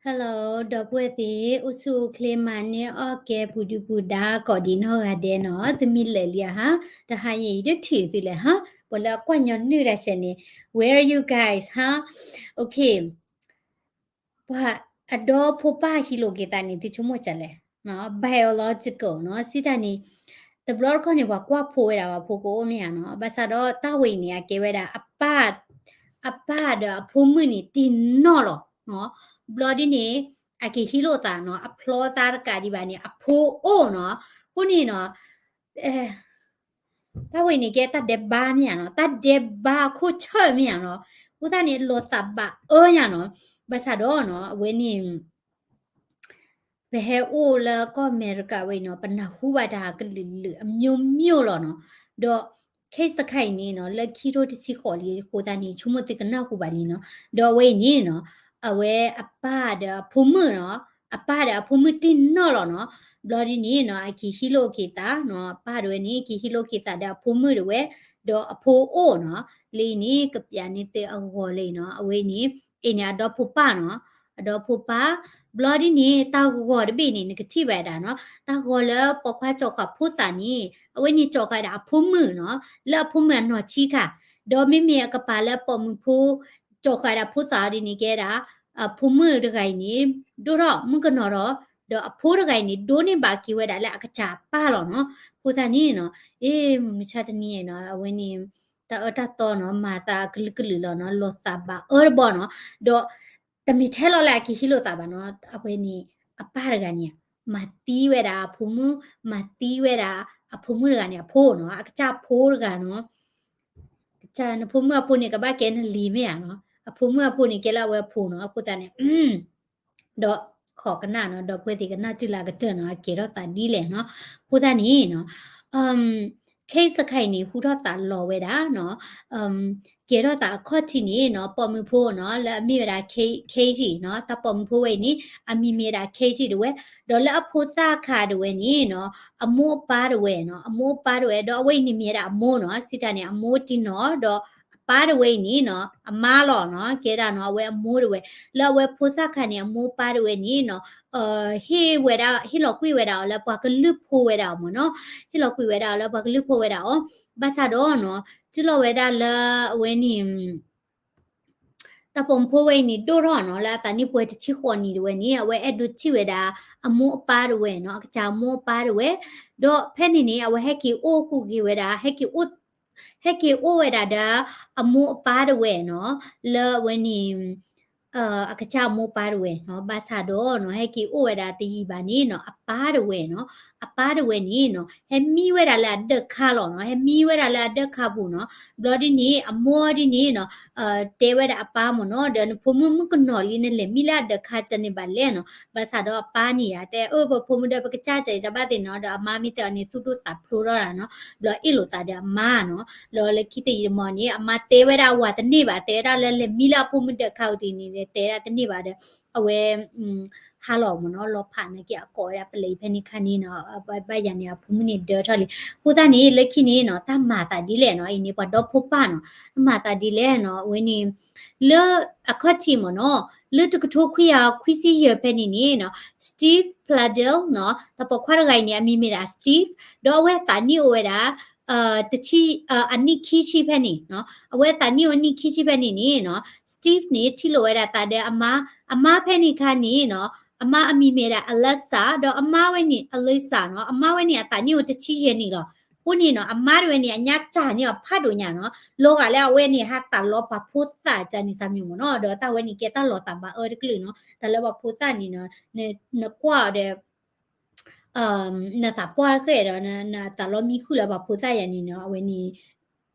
Hello ဒီပုၢ်ဝဲၢ်သ့ၣ်, အိၣ်ဆူၣ်အိၣ်ချ့မၤန့ၢ်အီၣ်ကဲပူၤဒုပူၤဒါကိးဒံးနီၢ်ဂၤဒဲးနီၤ, သမံလၢာ်လံဧါဟါ, တဟါအံၤအံၤတထံၣ်သုလဲၣ်ဟါ, ပှၤလၢအကွၢ်ညီနုၢ်တၢ်ဆဲးန့ၣ်, Where are you guys ဟါ, Okay, ပှၤအဒီဖိပၢ်ဟံးလိာ်က့ၤသးန့ၣ် သုဆိကမိၣ်ဒ်လဲၣ်, biological နီၤ, စံးတၢ်န့ၣ်, တဘျီတခီၣ်န့ၣ် ပှၤကွၢ်ဖိဝဲဒၣ်ပှၤဖိကအိၣ်မ့ၢ်ဧါနီၤ, ဘၣ်ဆၣ်ဒီးတၢ်ဝဲအံၤန့ၣ် အကဲဝဲဒၣ် အပၢ်ဒီးအဖိမုၣ်န့ၣ်တံၢ်နီၢ်လီၤ, ဘျီဒ်န့ၣ် အက့ၤဟံးလိာ်သးနီၤ, အဖျီသးတကးဒံးဘၣ်န့ၣ် အဖိအိၣ်နီၤ, အဃိန့ၣ်နီၤ, တၢ်ဝဲအံၤန့ၣ်ကဲတၢ်ဒဲးဘးမ့ၢ်ဧါနီၤ, တၢ်ဒဲးဘးအခိၣ်ဆၢၣ်မ့ၢ်ဧါနီၤ, အဃိသတးန့ၣ် လီၤသးဘၣ်အၢညါနီၤ, ဘၣ်ဆၣ်ဒီးနီၤ အဝဲန့ၣ် ပဟဲအိၣ်လၢကီၢ်အမဲရကၤဝဲအံၤနီၤ, ပနၢ်ဟူဘၣ်တၢ်ကလုာ်လုာ်အမျိုးမျိုးလီၤနီၤ, ဒီး case တခါအံၤန့ၣ်နီၤ, လၢခံထိတဆံဃိးလံအဃိသတးန့ၣ် ဆိကမိၣ်သုကနၢ်ဟူဘၣ်လံနီၤ, ဒီးအဝဲအံၤန့ၣ်နီၤ, အဝဲအပၢ်ဒီးအဖိမုၣ်နီၤ, အပၢ်ဒီးအဖိမုၣ်တံၢ်နီၢ်လီၤနီၤ, ဘျီဒ်န့ၣ်နီၤ အက့ၤဟံးလိာ်က့ၤသးနီၤ, အပၢ်တဝဲန့ၣ် က့ၤဟံးလိာ်က့ၤသးဒီးအဖိမုၣ်တဝဲ, ဒီးအဖိအိၣ်နီၤ, လၢအံၤန့ၣ် ကပျးန့ၢ်သုအဂီၤလၢအံၤနီၤ, အဝဲအံၤန့ၣ် အံၤန့ၣ် အဒီဖိပၢ်နီၤ, အဒီဖိပၢ်, ဘျီဒ်န့ၣ် တၢ်ဂီၤတဘ့ၣ်န့ၣ် နကထံၣ်ဘၣ်ဒၣ်နီၤ, တၢ်ဂီၤလၢပိာ်ခွါကၠီၤဃာ်ဖိသၣ်န့ၣ် အဝဲန့ၣ်ကၠီၤဃာ်ဒၣ်အဖိမုၣ်နီၤ, လၢအဖိမုၣ်အနီၢ်ဆံးခါ, ဒီးမ့မ့ၢ်အကပၤလၢပိာ်မုၣ်ဖိ ကၠီၤဃာ်ဒၣ်ဖိသၣ်အီၤဒ်န့ၣ် ကဲဒၣ် အဖိမုၣ်တဂၤအံၤန့ၣ် ဒိၣ်ထီၣ်မုၣ်ကနီၤထီၣ်, ဒီးအဖိတဂၤအံၤန့ၣ် ဒိးန့ၢ်ဘၣ်က့ၤဝဲဒၣ်လၢအကစၢ်အပၢ်လီၤနီၤ, အဃိသတးန့ၣ်နီၤ, အ့ မုၢ်မဆါတနံၤအံၤနီၤ အဝဲန့ၣ် တၢ်အၢတၢ်သီနီၤ မၤသးကလုာ်ကလုာ်လီၤနီၤ, လီၤသးဘၣ်အၢတဘီနီၤ, ဒီး တမ့ၢ်ထဲလီၤလၢအက့ၤဟံးလိာ်သးဘၣ်နီၤ, အဝဲန့ၣ် အပၢ်တဂၤန့ၣ် မၤသံဝဲဒၣ်အဖိမုၣ်, မၤသံဝဲဒၣ်အဖိမုၣ်တဂၤန့ၣ် အဖိနီၤ, အကစၢ်ဖိတဂၤနီၤ, ကစၢ်နဖိမုၣ်အဖိန့ၣ် ကဘၣ်ကဲနလံၤမ့ၢ်ဧါနီၤ, အဖိမုၣ်အဖိန့ၣ် ကဲလၢအဝဲအဖိနီၤ, အဃိသတးန့ၣ် ဒီးခိးကနၣ်နီၤ, ဒီပုၢ်ဝဲၢ်သ့ၣ်ကနၣ်တုၤလၢအကတၢၢ်နီၤ, အကဲထီၣ်သးဒ်လဲၣ်နီၤ, အဃိသတးန့ၣ်နီၤ, case တခါအံၤန့ၣ် ဟူထီၣ်သးလီၤဝဲဒၣ်နီၤ, ကဲထီၣ်သးအခီၣ်ထံးန့ၣ်နီၤ, ပိာ်မုၣ်ဖိနီၤ လၢအမ့ၢ်ဝဲဒၣ် Katie နီၤ, တၢ်ပိာ်မုၣ်ဖိဝဲအံၤန့ၣ် အမံၤမ့ၢ်ဝဲဒၣ် Katie တဝဲ, ဒီးလၢအဖိသၣ်ခါတဝဲန့ၣ်နီၤ, အမိၢ်အပၢ်တဝဲနီၤ, အမိၢ်အပၢ်တဝဲ, ဒီးအဝဲအံၤန့ၣ်မ့ၢ်ဝဲဒၣ်အမိၢ်နီၤ, စံးတၢ်န့ၣ် အမိၢ်တံၢ်နီၢ်, ဒီးအပၢ်တဝဲအံၤန့ၣ်နီၤ, အမါလီၤနီၤ, ကဲဒၣ်နီၤ အဝဲအမိၢ်တဝဲ, လၢအဝဲဖိသၣ်ခါန့ၣ် အမိၢ်အပၢ်တဝဲန့ၣ်နီၤ, ဟ့ၣ်ဝဲဒၣ် ဟ့ၣ်လီၤကွံာ်ဝဲဒၣ်အီၤလၢပှၤကလုၢ်ဖိဝဲဒၣ်အီၤမ့ၢ်နီၤ, ဟ့ၣ်လီၤကွံာ်ဝဲဒၣ်အီၤလၢပှၤကလုၢ်ဖိဝဲဒၣ်အီၤ, ဘၣ်ဆၣ်ဒီးနီၤ, တုၤလီၤဝဲဒၣ်လၢအဝဲန့ၣ် တၢ်ပိာ်မုၣ်ဖိဝဲအံၤန့ၣ် ဒိၣ်ထီၣ်နီၤ, လၢအသးနံၣ်ပှဲၤတဆံဃိးနံၣ်တဝဲန့ၣ် အဝဲအဲၣ်ဒိးထံၣ်ဝဲဒၣ် အမိၢ်အပၢ်တဝဲနီၤ, အကစၢ်အမိၢ်အပၢ်တဝဲ, ဒီးဖဲန့ၣ်န့ၣ် အဝဲဟဲက့ၤအိၣ်ဃုာ်က့ၤဝဲဒၣ်, ဟဲက့ၤအိၣ်, ဟဲက့ၤအိၣ်ဝဲဒၣ်ဒီး အမိၢ်အပၢ်တဝဲနီၤ, လၢအဝဲန့ၣ် အကစၢ်အမိၢ်အပၢ်တဝဲနီၤ, ဘၣ်ဆၣ်ဒီးနီၤ ဟဲက့ၤအိၣ်ဝဲဒၣ်တယံာ်ဘၣ်န့ၣ်နီၤ အပၢ်တဝဲနီၤ, အပၢ်တဝဲန့ၣ်နီၤ ဟဲမံဝဲဒၣ်လၢအဒၢးခါလီၤနီၤ, ဟဲမံဝဲဒၣ်လၢအဒၢးခါပူၤနီၤ, ဘျီဒ်န့ၣ် အမိၢ်ဒ်န့ၣ်နီၤ တဲဝဲဒၣ်အပၢ်မ့ၢ်နီၤ, ဒီးနဖိမုၣ်မုၣ်ကနီၤလံ နလဲၤမံလၢအဒၢးခါကန့ၣ်ဘၣ်လဲၣ်နီၤ, ဘၣ်ဆၣ်ဒီးအပၢ်န့ၣ်ယတဲအၢ ပဖိမုၣ်ဒီးပကစၢ်ကဲအံၤ တဘၣ်သ့ၣ်နီၤ, ဒီးအမါမ့ၢ်တဲအီၤန့ၣ် သူၣ်ဒိၣ်သးဖျိးထီၣ်ဒၣ်နီၤ, ဘျီအ့ၣ်လိာ်သးဒီးအမါနီၤ, ဒီးလၢခံတယံာ်တမီၢ်န့ၣ် အမါတဲဝဲဒၣ်ဝၤတန့ၢ်ဘၣ်, တဲဝဲဒၣ်လၢလဲၤမံလၢအဖိမုၣ်ဒၢးခါဝံၤတနံၤန့ၣ် တဲဝဲဒၣ်တန့ၢ်ဘၣ်ဒီး အဝဲ ဟါလီၤမ့ၢ်နီၤ, လီၤဖးနာ်က့ အကိးဝဲဒၣ်ပလဲၤဖဲန့ၣ်ခါန့ၣ်နီၤ, ဘၣ်ယၤန့ၣ် အဖိမုၣ်န့ၣ်ဒၢထီၣ်လံ. အဃိသတးန့ၣ် လၢခံန့ၣ်နီၤ တၢ်မၤသးဒ်လဲၣ်နီၤ, အံၤန့ၣ် ပှၤဒီဖိပၢ်နီၤ, တၢ်မၤသးဒ်လဲၣ်နီၤ, အဝဲန့ၣ် လၢအခီၣ်ထံးမ့ၢ်နီၤ, လၢတကထိခွံကယၤခွံဆံယဲၢ်ဖဲန့ၣ်န့ၣ်နီၤ, Steve Pladel နီၤ, တၢ်ပိာ်ခွါတဂၤအံၤန့ၣ် အမံၤမ့ၢ်ဒၣ် Steve, ဒီးအဝဲအသးနံၣ်အိၣ်ဝဲဒၣ် တဆံ, အနံၣ်ခံဆံဖဲန့ၣ်နီၤ, အဝဲအသးနံၣ်အိၣ်နံၣ်ခံဆံဖဲန့ၣ်န့ၣ်နီၤ, Steve န့ၣ် ထံၣ်လိာ်ဝဲဒၣ်သးဒီးအမါ, အမါဖဲန့ၣ်ခါန့ၣ်နီၤ, အမါအမံၤမ့ၢ်ဒၣ် Alyssa, ဒီးအမါဝဲန့ၣ် Alyssa နီၤ, အမါဝဲန့ၣ် အသးနံၣ်အိၣ်တဆံယဲၢ်နံၣ်လီၤ. အဃိန့ၣ်နီၤ အမါတဝဲန့ၣ် အညါတၢ်န့ၢ်အီၤဖးဒိၣ်ညါနီၤ, လီၤဂာ်လၢအဝဲန့ၣ် ဟးသးလီပှၤဖိသၣ်ကန့ၣ်စၢ်မံၤမ့ၢ်နီၤ, ဒီးတၢ်ဝဲန့ၣ်ကဲတၢ်လီၤသးဘၣ်အၢတကလုာ်နီၤ, တၢ်လၢပှၤဖိသၣ်န့ၣ်နီၤ, နကွၢ်အီၤဒီး နသးပှၢ်တဃဲၣ်ဒီး နသးလီမံဃုာ်လၢပှၤဖိသၣ်ယၤန့ၣ်နီၤ, အဝဲန့ၣ်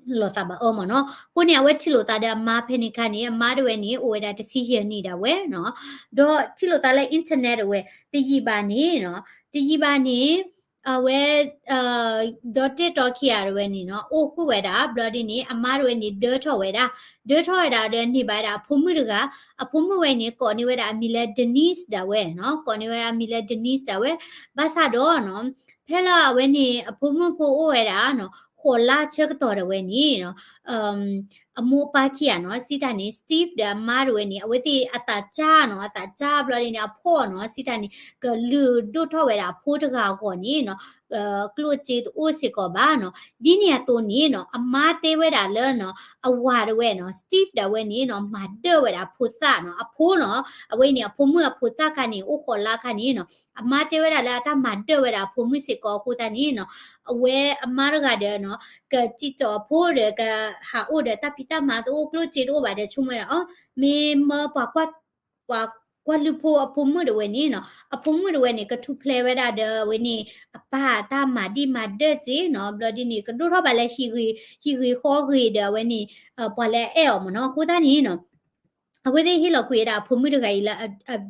လီၤသးဘၣ်အၢမ့ၢ်နီၤ. အဃိန့ၣ် အဝဲထံၣ်လိာ်သးဒီးအမါဖဲန့ၣ်ခါန့ၣ်, အမါတဝဲန့ၣ် အိၣ်ဝဲဒၣ်တဆံယဲၢ်နံၣ်ဒၣ်ဝဲနီၤ. ဒီးထံၣ်လိာ်သးလၢ internet တဝဲ, တယံာ်ဘၣ်န့ၣ်နီၤ, တယံာ်ဘၣ်န့ၣ် အဝဲ ဒီးတဲတီခံဂၤတဝဲန့ၣ်နီၤ, အိၣ်ဃုာ်ဝဲဒၣ် ဘျီဒ်န့ၣ် အမါတဝဲန့ၣ် ဒၢထီၣ်ဝဲဒၣ်, ဒၢထီၣ်ဝဲဒၣ်ဒီးန့ၢ်ဘၣ်ဝဲဒၣ်အဖိမုၣ်တဂၤ, အဖိမုၣ်ဝဲန့ၣ် ကိးန့ၢ်ဝဲဒၣ်အမံၤလၢ Denise ဒၣ်ဝဲနီၤ, ကိးန့ၢ်ဝဲဒၣ်အမံၤလၢ Denise ဒၣ်ဝဲ, ဘၣ်ဆၣ်ဒီးနီၤ ဖဲလၢအဝဲန့ၣ် အဖိမုၣ်ဖိအိၣ်ဝဲဒၣ်နီၤ ဃိးလါဆၢကတီၢ်ဒၣ်ဝဲန့ၣ်နီၤ, အမိၢ်အပၢ်ခံဂၤနီၤ စံးတၢ်န့ၣ် Steve ဒီးအမါတဝဲန့ၣ် အဝဲသ့ၣ်အသးစၢ်နီၤ အသးစၢ်ဘျီဒ်န့ၣ် အဖှီၣ်နီၤ စံးတၢ်န့ၣ် ကလုၢ်ဒိၣ်ထီၣ်ဝဲဒၣ်အဖိတဂၤအဂီၢ်န့ၣ်နီၤ ကျိၣ်စ့တအိၣ်စ့ၢ်ကီးဘၣ်နီၤ ဒ်န့ၣ်အသိးန့ၣ်နီၤ အမါတဲဝဲဒၣ်လၢနီၤ အဝၤတဝဲနီၤ Steve ဒၣ်ဝဲန့ၣ်နီၤ မၤဒၢၣ်ဝဲဒၣ်ဖိသၣ်နီၤ အဖိနီၤ အဝဲအံၤန့ၣ် အဖိမုၣ်အဖိသၣ်ခါန့ၣ် အိၣ်ဃိးလါခါန့ၣ်နီၤ အမါတဲဝဲဒၣ်လၢအတၢ်မၤဒၢၣ်ဝဲဒၣ်အဖိမုၣ်စ့ၢ်ကီးအဃိသတးန့ၣ်နီၤ အဝဲအမါတဂၤဒီးနီၤ ကစံၣ်ကၠီၤအဖိဒီး ကဟးအိၣ်ဒီးတၢ်ဖံးတၢ်မၤတအိၣ် ကျိၣ်စ့တအိၣ်ဘၣ်ဒီး ဆိကမိၣ်ဝဲဒၣ်အီၤ မ့ၢ်မၢပှၤကွၢ် ပှၤကွၢ်လုၢ်ဖိအဖိမုၣ်တဝဲန့ၣ်နီၤ အဖိမုၣ်တဝဲန့ၣ် ကထူၣ်ဖျဲးဝဲဒၣ်ဒီးအဝဲန့ၣ် အပၢ်အတၢ်မၤဒံၣ်မၤဒၢၣ်စ့နီၤ ဘျီဒ်န့ၣ် ကဒိၣ်ထီၣ်ဘၣ်လၢ ဟံၣ်ဂ့ၤဃီဂ့ၤဒီးအဝဲန့ၣ် ပှၤလၢအအဲၣ်အီၤမ့ၢ်နီၤ အဃိသတးန့ၣ်နီၤ အဝဲသ့ၣ်ဟ့ၣ်လီၤကွံာ်ဝဲဒၣ်အဖိမုၣ်တဂၤအံၤလၢ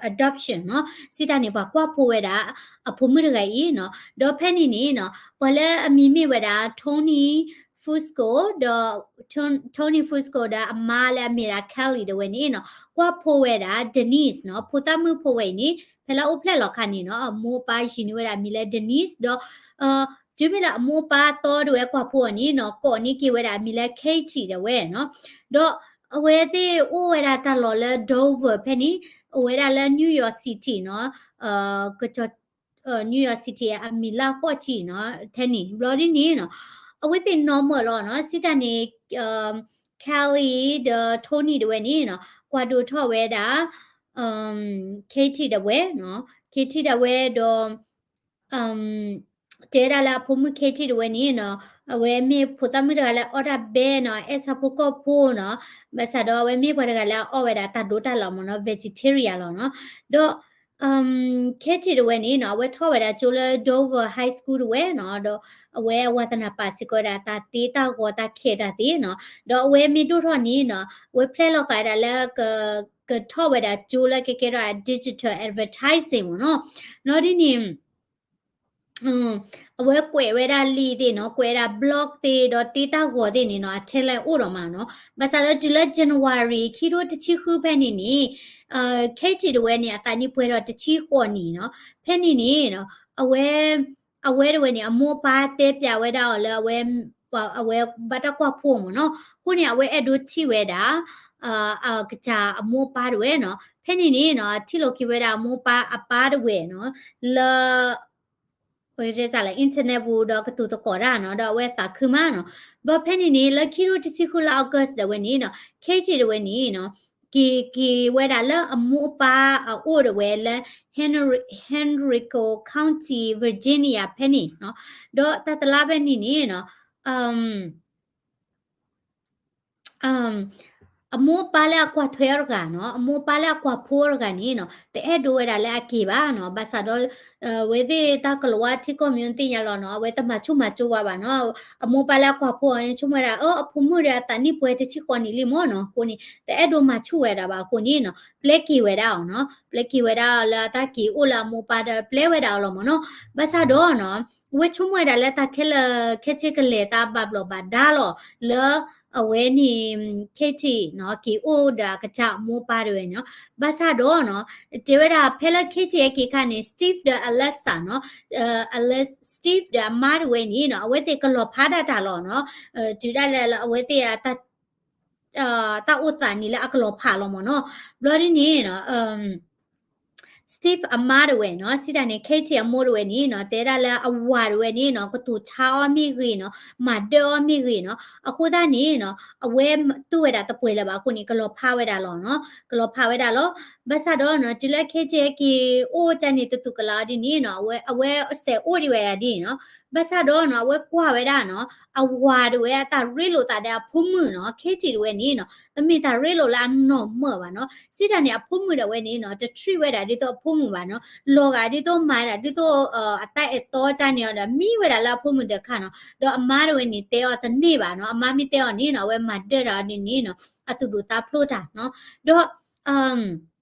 adoption နီၤ စံးတၢ်န့ၣ် ပှၤကွၢ်ဖိဝဲဒၣ် အဖိမုၣ်တဂၤအံၤနီၤ ဒီးဖဲန့ၣ်န့ၣ်နီၤ ပှၤလၢအမံၤမ့ၢ်ဝဲဒၣ် Tony Fusco ဒီး Tony Fusco ဒီးအမါလၢအမ့ၢ်ဒၣ် Kelly တဝဲန့ၣ်နီၤ ကွၢ်ဖိဝဲဒၣ် Denise နီၤ ဖိသၣ်မုၣ်ဖိဝဲအံၤန့ၣ် ဖဲလၢအအိၣ်ဖျဲၣ်လီၤခါန့ၣ်နီၤ အမိၢ်အပၢ်ယုၢ်န့ၢ်ဝဲဒၣ်မံၤလၢ Denise ဒီး တုၤမ့ၢ်လၢအမိၢ်အပၢ်သီတဝဲကွၢ်ဖိအီၤန့ၣ်နီၤ ကိးန့ၢ်က့ၤဝဲဒၣ်အမံၤလၢ Katie တဝဲနီၤ ဒီးအဝဲသ့ၣ်အိၣ်ဝဲဒၣ်တၢ်လီၢ်လၢ Dover ဖဲန့ၣ် အိၣ်ဝဲဒၣ်လၢ New York City နီၤ New York City အမံၤလၢဃိးဆံနီၤ ထဲန့ၣ် ဘျီဒ်န့ၣ်နီၤ အဝဲသ့ၣ်နီၢ်မၢၢ်လီၤနီၤ စံးတၢ်န့ၣ် Kelly ဒီး Tony တဝဲန့ၣ်နီၤ ကွၢ်ဒိၣ်ထီၣ်ဝဲဒၣ် Katie တဝဲနီၤ Katie တဝဲဒီး တဲဒၣ်လၢအဖိမုၣ် Katie တဝဲန့ၣ်နီၤ အဝဲမ့ၢ်ဖိသၣ်မုၣ်တဂၤလၢအအီၣ်တၢ်ဘဲနီၤ အအဲၣ်ဆၣ်ဖိကီၢ်ဖိနီၤ ဘၣ်ဆၣ်ဒီးအဝဲမ့ၢ်ပှၤတဂၤလၢအအီၣ်ဝဲဒၣ်တၢ်ဒိတၢ်လီၤမ့ၢ်နီၤ vegetarian လီၤနီၤ ဒီး Katie တဝဲန့ၣ်နီၤ အဝဲထီၣ်ဝဲဒၣ်ကၠိလၢ Dover High School တဝဲနီၤ ဒီးအဝဲအဝၤသနၢ်ပာ်စ့ၢ်ကီးဝဲဒၣ်တၢ်တ့တၢ်ဂီၤ တၢ်ခဲတၢ်သ့နီၤ ဒီးအဝဲမ့ၢ်ဒိၣ်ထီၣ်န့ၣ်နီၤ အဝဲဖျဲၣ်လီၤဃာ်ဝဲဒၣ်လၢ ကထီၣ်ဝဲဒၣ်ကၠိလၢကကဲထီၣ် digital advertising မ့ၢ်နီၤ ဘျီဒ်န့ၣ် အဝဲကွဲးဝဲဒၣ်လံာ်သ့ၣ်နီၤ ကွဲးဝဲဒၣ် blog သ့ၣ်ဒီးတ့တၢ်ဂီၤသ့ၣ်န့ၣ်နီၤ အထဲလဲၣ်အိၣ်ဒီးမးနီၤ ဘၣ်ဆၣ်ဒီးတုၤလၢ January ခံထိတဆံဃုဖဲန့ၣ်န့ၣ် Katie တဝဲန့ၣ် အသးနံၣ်ပှဲၤဒီးတဆံဃိးနံၣ်နီၤ ဖဲန့ၣ်န့ၣ် အဝဲ အဝဲတဝဲန့ၣ် အမိၢ်အပၢ်တဲပျးဝဲဒၣ်အီၤလၢအဝဲ အဝဲဘၣ်တၢ်ကွၢ်ဖိမ့ၢ်နီၤ အဃိန့ၣ် အဝဲအဲၣ်ဒိးထံၣ်ဝဲဒၣ် အကစၢ်အမိၢ်အပၢ်တဝဲနီၤ ဖဲန့ၣ်န့ၣ်နီၤ ထံၣ်လိာ်က့ၤဝဲဒၣ်အမိၢ်အပၢ်အပၢ်တဝဲနီၤ လၢ internet ပူၤဒီးကတိၤသကိးတၢ်နီၤ ဒီးအဝဲသးခုမးနီၤ ဘျီဖဲန့ၣ်န့ၣ် လၢခံထိတဆံဃုလါ August ဒၣ်ဝဲန့ၣ်နီၤ Katie တဝဲန့ၣ်နီၤ က့ၤက့ၤဝဲဒၣ်လၢအမိၢ်အပၢ်အအိၣ်ဒၣ်ဝဲလၢ Henry- Henrico County Virginia ဖဲန့ၣ်နီၤ ဒီးတၢ်တလါဖဲန့ၣ်န့ၣ်နီၤ အမိၢ်အပၢ်လၢအကွၢ်ထွဲအီၤတဂၤနီၤ အမိၢ်အပၢ်လၢအကွၢ်ဖိအီၤတဂၤန့ၣ်နီၤ တအဲၣ်ဒိးဝဲဒၣ်လၢအက့ၤဘၣ်နီၤ ဘၣ်ဆၣ်ဒီး ဝဲသ့ၣ်တၢ်ကလီၤဝါထံကီၢ်မံၤသ့ၣ်ညါလီၤနီၤ အဝဲတမၤဆူၣ်မၤကၠိဝဲဘၣ်နီၤ အမိၢ်အပၢ်လၢအကွၢ်ဖိအီၤန့ၣ် ဆိကမိၣ်ဝဲဒၣ် အၢ အဖိမုၣ်ဒီးအသးနံၣ်ပှဲၤတဆံဃိးနံၣ်လံမ့ၢ်နီၤ အဃိန့ၣ် တအဲၣ်ဒိးမၤဆူၣ်ဝဲဒၣ်ဘၣ်အဃိန့ၣ်နီၤ ပျဲက့ၤဝဲဒၣ်အီၤနီၤ ပျဲက့ၤဝဲဒၣ်အီၤလၢအတၢ်က့ၤအိၣ်လၢအမိၢ်အပၢ်ဒီးပျဲဝဲဒၣ်အီၤလီၤမ့ၢ်နီၤ ဘၣ်ဆၣ်ဒီးနီၤ အဝဲဆိကမိၣ်ဝဲဒၣ်လၢတၢ်ခဲလၢာ်ခဲဆ့ကလဲၤတၢ်ဘၣ်ဘျီးဘၣ်ဒါလီၤ လၢ အဝဲန့ၣ် Katie နီၤ က့ၤအိၣ်ဒီးအကစၢ်အမိၢ်အပၢ်တဝဲနီၤ. ဘၣ်ဆၣ်ဒီးနီၤ တဲဝဲဒၣ်ဖဲလၢ Katie ဟဲက့ၤအခါန့ၣ် Steve ဒီး Alexa နီၤ Steve ဒီးအမါတဝဲန့ၣ်နီၤ အဝဲသ့ၣ်ကလီၤဖးဒၣ်တၢ်လီၤနီၤ. တုၤဒၣ်လဲာ်လၢအဝဲသ့ၣ် တၢ်အိၣ်သးန့ၣ်လၢအကလီၤဖးလီၤမ့ၢ်နီၤ. ဘျီဒ်န့ၣ်နီၤ Steve အမါတဝဲနီၤ စံးတၢ်န့ၣ် Katie အမိၢ်တဝဲန့ၣ်နီၤ တဲဒၣ်လၢအဝၤတဝဲန့ၣ်နီၤ ကတိၤဆါအီၤမ့ၢ်ဂ့ၤနီၤ မၤဒၢအီၤမ့ၢ်ဂ့ၤနီၤ အဃိသတးန့ၣ်နီၤ အဝဲတူၢ်ဝဲဒၣ်တပှဲၤလၢၤဘၣ်အဃိန့ၣ် ကလီၤဖးဝဲဒၣ်လီၤနီၤ ကလီၤဖးဝဲဒၣ်လီၤ. ဘၣ်ဆၣ်ဒီးနီၤ တုၤလၢ Katie ဟဲက့ၤအိၣ်တၢ်န့ၣ်တတူၢ်ကလာ်ဒ်န့ၣ်နီၤ အဝဲအစဲးအိၣ်ဒံးဝဲဒၣ်ဒ်နီၤ. ဘၣ်ဆၣ်ဒီးနီၤ အဝဲကွၢ်ဝဲဒၣ်နီၤ အဝၤတဝဲအတၢ်ရ့လိာ်သးဒီးအဖိမုၣ်နီၤ Katie တဝဲန့ၣ်နီၤ တမ့ၢ်တၢ်ရ့လိာ်လၢအနီၢ်မၢၢ်ဘၣ်နီၤ. စံးတၢ်န့ၣ် အဖိမုၣ်ဒၣ်ဝဲန့ၣ်နီၤ တ treat ဝဲဒၣ်ဒ်သိးအဖိမုၣ်ဘၣ်နီၤ လီၤဂာ်ဒ်သိးမၤဒၣ်ဒ်သိး အတၢ်အဲၣ်တီတၢ်န့ၣ်အီၤဒီး မံဝဲဒၣ်လၢအဖိမုၣ်ဒီးခါနီၤ. ဒီးအမါတဝဲန့ၣ် တဲအီၤတန့ၢ်ဘၣ်နီၤ အမါမ့ၢ်တဲအီၤန့ၣ်နီၤ အဝဲမၤဒၢတၢ်အီၤဒ်န့ၣ်နီၤ အသူၣ်ဒိၣ်သးဖျိးတၢ်နီၤ. ဒီး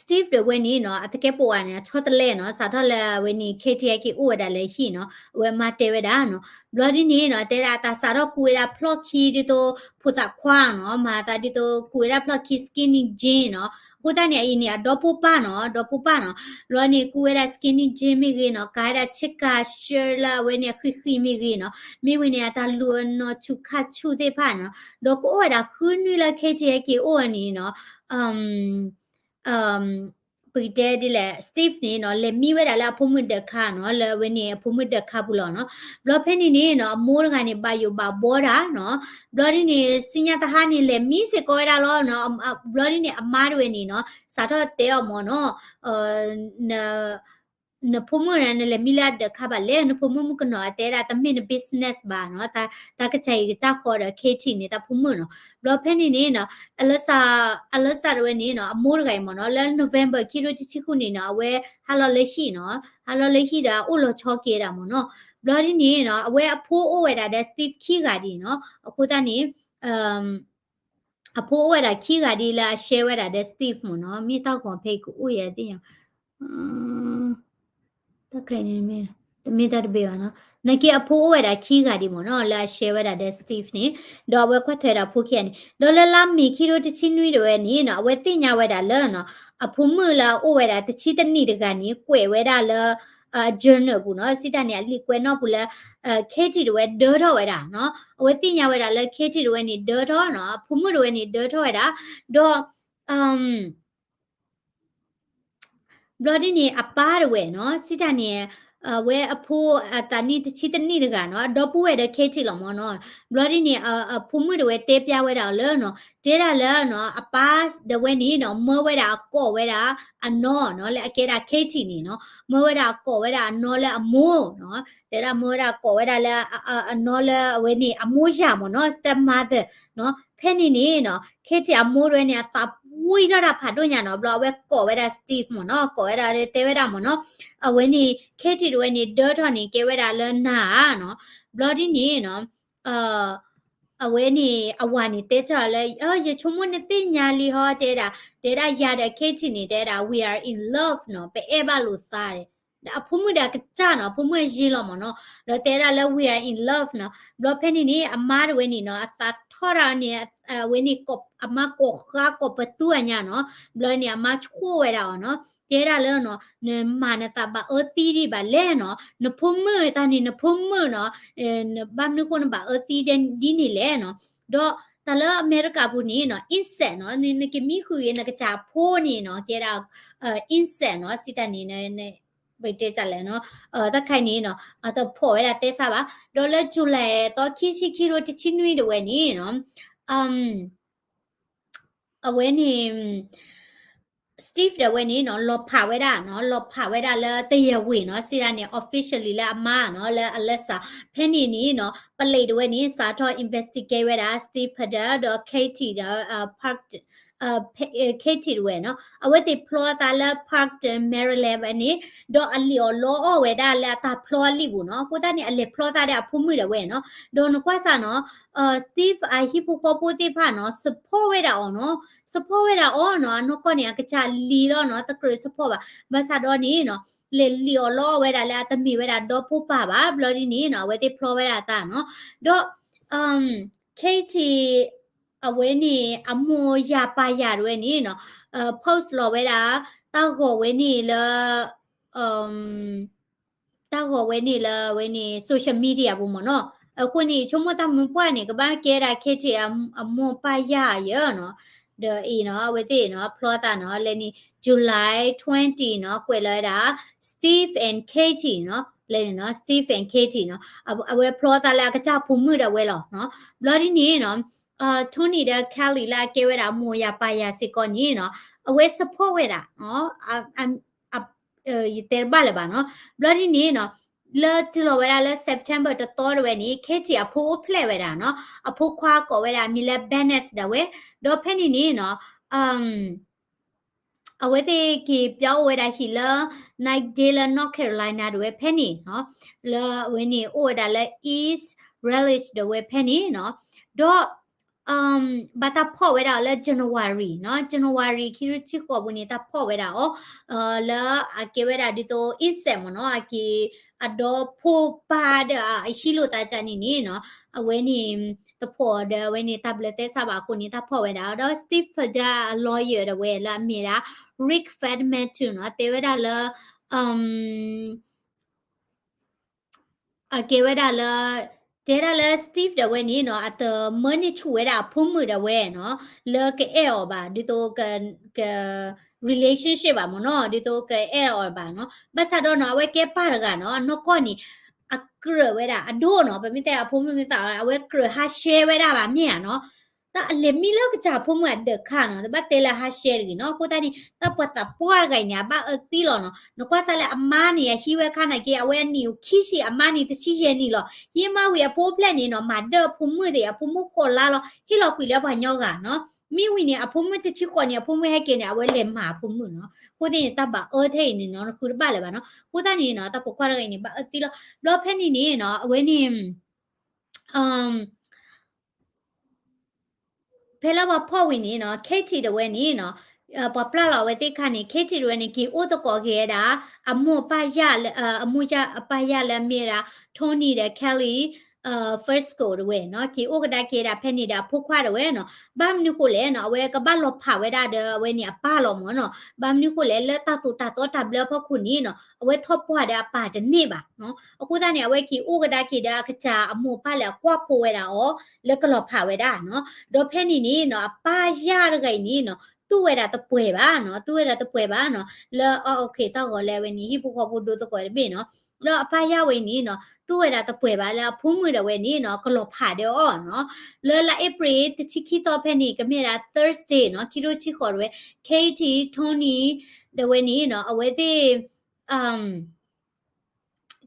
Steve တဝဲန့ၣ်နီၤ အသကဲးပဝးန့ၣ် အဆီတလဲနီၤ စးထီၣ်လၢအဝဲန့ၣ် Katie ဟဲက့ၤအိၣ်ဝဲဒၣ်လၢဟံၣ်နီၤ အဝဲမါတဲဝဲဒၣ်နီၤ. ဘျီဒ်န့ၣ်နီၤ တဲဒၣ်အသးစးထီၣ်ကူးဝဲဒၣ်ဖျီၣ်ခံဒ်သိးဖိသၣ်ခွါနီၤ မၤသးဒ်သိးကူးဝဲဒၣ်ဖျီၣ်ခံ skinny jean နီၤ အဃိသတးန့ၣ် အအံၤန့ၣ် အဒီဖိပၢ်နီၤ, ဒီဖိပၢ်နီၤ, ဘျီန့ၣ် ကူဝဲဒၣ် skinny jean မ့ၢ်ဂ့ၤနီၤ, ကၤဝဲဒၣ်ဆ့ကၤ shirt လၢအဝဲန့ၣ်အဃံးဃံးမ့ၢ်ဂ့ၤနီၤ, မ့ၢ်ဝဲန့ၣ် အတၢ်လူၤအနီၢ်ဆူၣ်ခါဆူၣ်သ့ၣ်တဖၣ်နီၤ, ဒီးကအိၣ်ဝဲဒၣ်ဃုနွံလၢ Katie ဟဲက့ၤအိၣ်ဝဲန့ၣ်နီၤ, ပကတဲဒ်လဲၣ် Steve န့ၣ်နီၤ လဲၤမံဝဲဒၣ်လၢအဖိမုၣ်ဒၢးခါနီၤ, လၢအဝဲန့ၣ် အဖိမုၣ်ဒၢးခါပူၤလီၤနီၤ. ဘျီဖဲန့ၣ်န့ၣ်နီၤ အမိၢ်တဂၤန့ၣ် ဘၣ်ယိၣ်ဘၣ်ဘှီတၢ်နီၤ. ဘျီဒ်န့ၣ် ဆူညါတဟါန့ၣ် လဲၤမံစ့ၢ်ကီးဝဲဒၣ်လီၤနီၤ. ဘျီဒ်န့ၣ် အမါတဝဲန့ၣ်နီၤ စးထီၣ်တဲအီၤမ့ၢ်နီၤ, နဖိမုၣ်န့ၣ် နလဲၤမံလၢအဒၢးခါဘၣ်လဲၣ်, နဖိမုၣ်မုၣ်ကနီၤအတဲဒၣ် တမ့ၢ်န business ဘၣ်နီၤ, တၢ်ကစၢ်အံၤကစၢ်ဃီဒီး Katie န့ၣ် တၢ်ဖိမုၣ်နီၤ. ဘျီဖဲန့ၣ်န့ၣ်နီၤ Alyssa တဝဲန့ၣ်နီၤ အမိၢ်တဂၤအံၤမ့ၢ်နီၤ လၢ November ခံထိတဆံဃုန့ၣ်နီၤ အဝဲဟးလီၤလၢဟံၣ်နီၤ, ဟးလီၤလၢဟံၣ်ဒီး အအိၣ်လီၤဆီက့ၤဒၣ်မ့ၢ်နီၤ. ဘျီဒ်န့ၣ်နီၤ အဝဲအဖိအိၣ်ဝဲဒၣ်ဒီး Steve ခံဂၤဒ်နီၤ, အဃိသတးန့ၣ် အဖိအိၣ်ဝဲဒၣ်ခံဂၤဒ်လၢအ share ဝဲဒၣ်ဒီး Steve မ့ၢ်နီၤ, မ့ၢ်တၢ်ဂီၤဖဲအံၤကအိၣ်ယဲသ့ၣ်ညါ တၢ်ခဲအံၤန့ၣ် တမ့ၢ်တၢ်တဘ့ၣ်ဘၣ်နီၤ. နာ်က့အဖိအိၣ်ဝဲဒၣ်ခံဂၤဒ်မ့ၢ်နီၤ လၢအ share ဝဲဒၣ်ဒီး Steve န့ၣ်, ဒီးအဝဲကွၢ်ထွဲဒၣ်ဖိခံဂၤန့ၣ်, ဒီးလၢလါမ့ၤခံထိတဆံနွံတဝဲန့ၣ်နီၤ အဝဲသ့ၣ်ညါဝဲဒၣ်လၢနီၤ အဖိမုၣ်လၢအအိၣ်ဝဲဒၣ်တဆံတနံၣ်တဂၤန့ၣ် ကွဲးဝဲဒၣ်လၢ journal ပူၤနီၤ, စံးတၢ်န့ၣ် အလံာ်ကွဲးနီၣ်ပူၤလၢ Katie တဝဲဒၢထီၣ်ဝဲဒၣ်နီၤ. အဝဲသ့ၣ်ညါဝဲဒၣ်လၢ Katie တဝဲန့ၣ်ဒၢထီၣ်နီၤ, အဖိမုၣ်တဝဲန့ၣ်ဒၢထီၣ်ဝဲဒၣ်, ဒီး ဘျီဒ်န့ၣ် အပၢ်တဝဲနီၤ စံးတၢ်န့ၣ် အဝဲအဖိအသးနံၣ်တဆံတနံၣ်တဂၤနီၤ အဒီပုၢ်ဝဲၢ်ဒီး Katie လီၤမ့ၢ်နီၤ. ဘျီဒ်န့ၣ် အဖိမုၣ်တဝဲတဲပျါဝဲဒၣ်အီၤလၢနီၤ တဲဒၣ်လၢနီၤ အပၢ်တဝဲန့ၣ်နီၤ မၢဝဲဒၣ်အကိးဝဲဒၣ်အနီၤနီၤ လၢအကဲဒၣ် Katie န့ၣ်နီၤ မၢဝဲဒၣ်အကိးဝဲဒၣ်အနီၤလၢအမိၢ်နီၤ တဲဒၣ်မၢဝဲဒၣ်ကိးဝဲဒၣ်လၢ အနီၤလၢအဝဲန့ၣ် အမိၢ်ယၤမ့ၢ်နီၤ stepmother နီၤ. ဖဲန့ၣ်န့ၣ်နီၤ Katie အမိၢ်တဝဲန့ၣ် အသးဝံၣ်ထီၣ်တၢ်ဖးဒိၣ်ညါနီၤ ဘျီအဝဲကိးဝဲဒၣ် Steve မ့ၢ်နီၤ ကိးဝဲဒၣ်တဲဝဲဒၣ်မ့ၢ်နီၤ အဝဲန့ၣ် Katie တဝဲန့ၣ် ဒၢထီၣ်န့ၣ် ကဲဝဲဒၣ်လၢနၤဧါနီၤ. ဘျီဒ်န့ၣ်နီၤ အဝဲန့ၣ် အဝၤန့ၣ် တဲထီၣ်လၢ ယဆိကမိၣ်နသ့ၣ်ညါလံဟီ တဲဒၣ် တဲဒၣ်ယၤဒီး Katie န့ၣ် တဲဒၣ် we are in love နီၤ ပအဲၣ်ဘၣ်လိာ်သးဒီး ဒီးအဖိမုၣ်ဒီးအကစၢ်နီၤ အဖိမုၣ်အယ့လီၤမ့ၢ်နီၤ ဒီးတဲဒၣ်လၢ we are in love နီၤ. ဘျီဖဲန့ၣ်န့ၣ် အမါတဝဲန့ၣ်နီၤ အသးထီၣ်တၢ်န့ၣ် အဝဲန့ၣ် အမါကိးဃါကိးပသူအညါနီၤ ဘျီန့ၣ် အမါဆိၣ်ဝဲဒၣ်အီၤနီၤ တဲဒၣ်လၢနီၤ နမၤနသးဘၣ်အၢသံဒံးဘၣ်လဲၣ်နီၤ နဖိမုၣ်တၢ်န့ၣ် နဖိမုၣ်နီၤ ဘၣ်မနုၤဃိနဘၣ်အၢသံဒ်န့ၣ်လဲၣ်နီၤ. ဒီးတၢ်လၢအမဲရကၤပူၤန့ၣ်နီၤ incest နီၤ နကမံဃုာ်ဂ့ၤ နကစၢ်ဖိန့ၣ်နီၤ ကဲဒၣ် incest နီၤ စံးတၢ်န့ၣ် ပတဲတၢ်လဲၣ်နီၤ တၢ်ခါအံၤန့ၣ်နီၤ အတဖီၣ်ဝဲဒၣ်တဲဆါဘၣ် ဒီးလၢ July သီခံဆံခံထိတဆံနွံတဝဲန့ၣ်နီၤ အဝဲန့ၣ် Steve ဒီးဝဲန့ၣ်နီၤ လီၤဖးဝဲဒၣ်နီၤ လီၤဖးဝဲဒၣ်လၢတယဝ့ၢ်နီၤ စံးဒၣ်န့ၣ် officially လၢအမါနီၤ လၢ Alyssa ဖဲန့ၣ်န့ၣ်နီၤ ပလံးတဝဲန့ၣ် စးထီၣ် investigate ဝဲဒၣ် Steve ဖဒၢ ဒီး Katie ဒီး Park Katie တဝဲနီၤ အဝဲသ့ၣ်ဖျီသးလၢ Parkton Maryland ဝဲန့ၣ် ဒီးအလံာ်အီၤလီအီၣ်ဝဲဒၣ်လၢအတၢ်ဖျီအလံာ်ပူၤနီၤ အဃိသတးန့ၣ် အလဲၤဖျီသးဒီးအဖိမုၣ်ဒီးဝဲနီၤ ဒီးနကွၢ်စၢ်နီၤ Steve အဟံၣ်ဖိဃီဖိသ့ၣ်တဖၣ်နီၤ support ဝဲဒၣ်အီၤနီၤ support ဝဲဒၣ်အီၤနီၤ အနီၢ်ကီၢ်န့ၣ် အကစၢ်လံာ်လီၤနီၤ တကြၢး support ဘၣ် ဘၣ်ဆၣ်ဒီးန့ၣ်နီၤ လဲၤလံာ်အီၤလီအီၣ်ဝဲဒၣ်လၢအတမ့ၢ်ဝဲဒၣ်ဒီဖိပၢ်ဘၣ် ဘျီဒ်န့ၣ်နီၤ အဝဲသ့ၣ်ဖျီဝဲဒၣ်အသးနီၤ ဒီး Katie အဝဲန့ၣ် အမိၢ်ယၤပၢ်ယၤတဝဲန့ၣ်နီၤ post လီၤဝဲဒၣ် တၢ်ဂီၤဝဲန့ၣ်လၢ တၢ်ဂီၤဝဲန့ၣ်လၢအဝဲန့ၣ် social media ပူၤမ့ၢ်နီၤ. အဃိန့ၣ် ဆိကမိၣ်တၢ်မုၢ်ပှၢ်န့ၣ် ကဘၣ်ကဲဒၣ် Katie အမိၢ်ပၢ်ယၤယဲနီၤ. ဒီးအံၤနီၤ အဝဲသ့ၣ်နီၤ ဖျီသးနီၤ လဲၤန့ၣ် July twenty နီၤ ကွဲးလီၤဝဲဒၣ် Steve and Katie နီၤ လဲၤန့ၣ်နီၤ Steve and Katie နီၤ အဝဲဖျီသးလၢအကစၢ်ဖိမုၣ်ဒၣ်ဝဲလီၤနီၤ. ဘျီဒ်န့ၣ်နီၤ Tony ဒီး Kelly လၢအကဲဝဲဒၣ်အမိၢ်ယၤပၢ်ယၤစ့ၢ်ကီးန့ၣ်နီၤ အဝဲ support ဝဲဒၣ် ယတဲတဘၣ်လၢၤဘၣ်နီၤ. ဘျီဒ်န့ၣ်နီၤ လၢတုၤလီၤဝဲဒၣ်လၢ September တသီတဝဲန့ၣ် Katie အဖိအိၣ်ဖျဲၣ်ဝဲဒၣ်နီၤ. အဖိခွါကိးဝဲဒၣ်မံၤလၢ Bennett ဒၣ်ဝဲ ဒီးဖဲန့ၣ်န့ၣ်နီၤ အဝဲသ့ၣ်က့ၤပၠီအိၣ်ဝဲဒၣ်ဟံၣ်လၢ Knightdale လၢ North Carolina ဒၣ်ဝဲဖဲန့ၣ်နီၤ. လၢအဝဲန့ၣ်အိၣ်ဝဲဒၣ်လၢ East Village ဒၣ်ဝဲဖဲန့ၣ်နီၤ. ဒီး ဘၣ်တၢ်ဖီၣ်ဝဲဒၣ်အီၤလၢ January နီၤ. January ခံထိတဆံဃိးပူၤန့ၣ် တၢ်ဖီၣ်ဝဲဒၣ်အီၤ လၢအကဲဝဲဒၣ်ဒ်သိး incest မ့ၢ်နီၤ အက့ၤ အဒီဖိပၢ်ဒီးအဟံးလိာ်သးကန့ၣ်န့ၣ်နီၤ, အဝဲန့ၣ် တဖိးဒီးအဝဲန့ၣ် တၢ်ဘျၢသဲစးဘၣ်အဃိန့ၣ် တၢ်ဖီၣ်ဝဲဒၣ် ဒီး Steve Paddock အ lawyer ဒီးဝဲလၢအမ့ၢ်ဒၣ် Rick Fedman နီၤ, တဲဝဲဒၣ်လၢ အကဲဝဲဒၣ်လၢ တဲဒၣ်လၢ Steve ဒီးဝဲန့ၣ်နီၤ အတမၢန့ၢ်ဆူၣ်ဝဲဒၣ်အဖိမုၣ်ဒီးဝဲနီၤ, လၢကအဲၣ်အီၤဘၣ် ဒ်သိးက က relationship ဘၣ်မ့ၢ်နီၤ, ဒ်သိးကအဲၣ်အီၤဘၣ်နီၤ. ဘၣ်ဆၣ်ဒီးနီၤ အဝဲကဲပၢ်တဂၤနီၤ အနီၢ်ကီၢ်န့ၣ် အကြၢးဝဲဒၣ်အဒိၣ်နီၤ, ပမ့ၢ်တဲအဖိမုၣ်မ့ၢ်သး အဝဲကြၢးဟးရှဲဝဲဒၣ်ဘၣ်မ့ၢ်ဧါနီၤ. တၢ်အလဲၤမံလၢကစၢ်အဖိမုၣ်အဒၢးခါနီၤ, တဘၣ်တဲလၢဟးရှဲတဂ့ၤနီၤ. အဃိသတးန့ၣ် တၢ်ပှၤသးပှၢ်တဂၤအံၤန့ၣ် အဘၣ်အၢသံလီၤနီၤ. နကွၢ်စၢ်လၢအမါန့ၣ် အဟံးဝဲခါနာ်က့ အဝဲအနံၣ်အိၣ်ခံဆံ အမါန့ၣ် တဆံယဲၢ်နံၣ်လီၤ. ဟံးမါဝံၤအဖိအိၣ်ဖျဲၣ်န့ၣ်နီၤ မၤဒၢအဖိမုၣ်သ့ၣ် အဖိမုၣ်ဃိးလါလီၤ ဟ့ၣ်လီၤကွံာ်လၢပှၤကညီဂၤနီၤ. မ့ၢ်ဝံၤန့ၣ် အဖိမုၣ်တဆံဃိးန့ၣ် အဖိမုၣ်ဟဲက့ၤန့ၣ် အဝဲလဲၤမၤအဖိမုၣ်နီၤ. အဃိသတးန့ၣ် တၢ်ဘၣ်အၢထဲအံၤန့ၣ်နီၤ နဃုတဘၣ်လၢၤဘၣ်နီၤ. အဃိသတးန့ၣ်နီၤ တၢ်ပိာ်ခွါတဂၤအံၤန့ၣ် ဘၣ်အၢသံလီၤ. ဘျီဖဲန့ၣ်န့ၣ်နီၤ အဝဲန့ၣ် ဖဲလၢပှၤဖီၣ်ဝံၤန့ၣ်နီၤ Katie ဒီးဝဲန့ၣ်နီၤ ပှၤပျၢ်လီၤအဝဲသ့ၣ်ခါန့ၣ် Katie ဒီးဝဲန့ၣ် က့ၤအိၣ်သကိးက့ၤဝဲဒၣ် အမိၢ်အပၢ်ယၢ်လၢ အမိၢ်ယၢ်အပၢ်ယၢ်လၢအမ့ၢ်ဝဲဒၣ် Tony ဒီး Kelly Frisco ဒီးဝဲနီၤ က့ၤအိၣ်ကဒါက့ၤဝဲဒၣ်ဖဲန့ၣ်ဒီးအဖိခွါဒီးဝဲနီၤ. ဘၣ်မနုၤဃိလဲၣ်နီၤ အဝဲကဘၣ်လီၤဖးဝဲဒၣ်ဒီးအဝဲန့ၣ်အပၢ်လီၤမ့ၢ်နီၤ. ဘၣ်မနုၤဃိလဲၣ် လၢတၢ်သိၣ်တၢ်သီတၢ်ဘျၢအဖီခိၣ်န့ၣ်နီၤ အဝဲထီၣ်ပှၢ်ဒီးအပၢ်တန့ၢ်ဘၣ်နီၤ. အဃိသတးန့ၣ် အဝဲက့ၤအိၣ်ကဒါက့ၤဒီးအကစၢ်အမိၢ်အပၢ်လၢအကွၢ်ဖိဝဲဒၣ်အီၤ လၢကလီၤဖးဝဲဒၣ်နီၤ. ဒီးဖဲန့ၣ်န့ၣ်နီၤ အပၢ်ယၢ်တဂၤအံၤန့ၣ်နီၤ တူၢ်ဝဲဒၣ်တပှဲၤဘၣ်နီၤ, တူၢ်ဝဲဒၣ်တပှဲၤဘၣ်နီၤ, လၢအ okay တၢ်ဂီၤလၢအဝဲန့ၣ် ဟံၣ်ဖိဃီဖိဒိသကိးတဘ့ၣ်နီၤ. ဒီးအပၢ်ယၢ်ဝဲအံၤန့ၣ်နီၤ တူၢ်ဝဲဒၣ်တပှဲၤဘၣ်လၢအဖိမုၣ်ဒီးဝဲန့ၣ်နီၤ ကလီၤဖးဒီးအီၤနီၤ. လၢလါအ့ဖြ့ၣ်တဆံခံသီဖဲန့ၣ် ကမ့ၢ်ဒၣ် Thursday နီၤ ခံထိဆံဃိးဒီးဝဲ Katie, Tony ဒီးဝဲန့ၣ်နီၤ အဝဲသ့ၣ်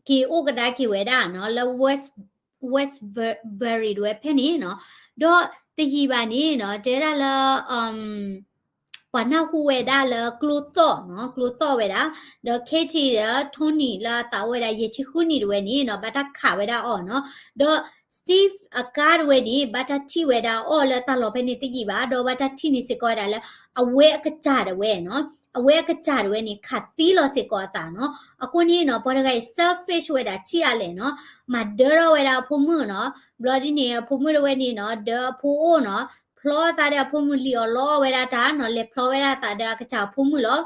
က့ၤအိၣ်ကဒါက့ၤဝဲဒၣ်နီၤ လၢ West Westbury ဒီးဝဲဖဲန့ၣ်နီၤ. ဒီးတယံာ်ဘၣ်န့ၣ်နီၤ တဲဒၣ်လၢ ပှၤနၢ်ဟူဝဲဒၣ်လၢကျိသီၣ်နီၤ ကျိသီၣ်ဝဲဒၣ်, ဒီး Katie ဒီး Tony လၢအသးအိၣ်ဝဲဒၣ်ယဲၢ်ဆံဃုနံၣ်ဒီးဝဲန့ၣ်နီၤ ဘၣ်တၢ်ခးဝဲဒၣ်အီၤနီၤ. ဒီး Steve အကါဒီးဝဲန့ၣ် ဘၣ်တၢ်ထံၣ်ဝဲဒၣ်အီၤလၢတၢ်လီၢ်ဖဲန့ၣ်တယံာ်ဘၣ်, ဒီးဘၣ်တၢ်ထံၣ်န့ၢ်စ့ၢ်ကီးဝဲဒၣ်လၢ အဝဲအကစၢ်ဒီးဝဲနီၤ အဝဲအကစၢ်ဒီးဝဲန့ၣ် ခးသံလီၤစ့ၢ်ကီးအသးနီၤ. အဃိန့ၣ်နီၤ ပှၤတဂၤအံၤ selfish ဝဲဒၣ်ဆံးအါလဲၣ်နီၤ, မၤဒၢထီၣ်ဝဲဒၣ်အဖိမုၣ်နီၤ. ဘျီဒ်န့ၣ် အဖိမုၣ်ဒီးဝဲန့ၣ်နီၤ ဒၢးအဖိအိၣ်နီၤ, ဖျီသးဒီးအဖိမုၣ်လံၣ်အီၣ်လီအီၣ်ဝဲဒၣ်တၢ်နီၤ, လဲၤဖျီဝဲဒၣ်သးဒီးအကစၢ်အဖိမုၣ်လီၤ.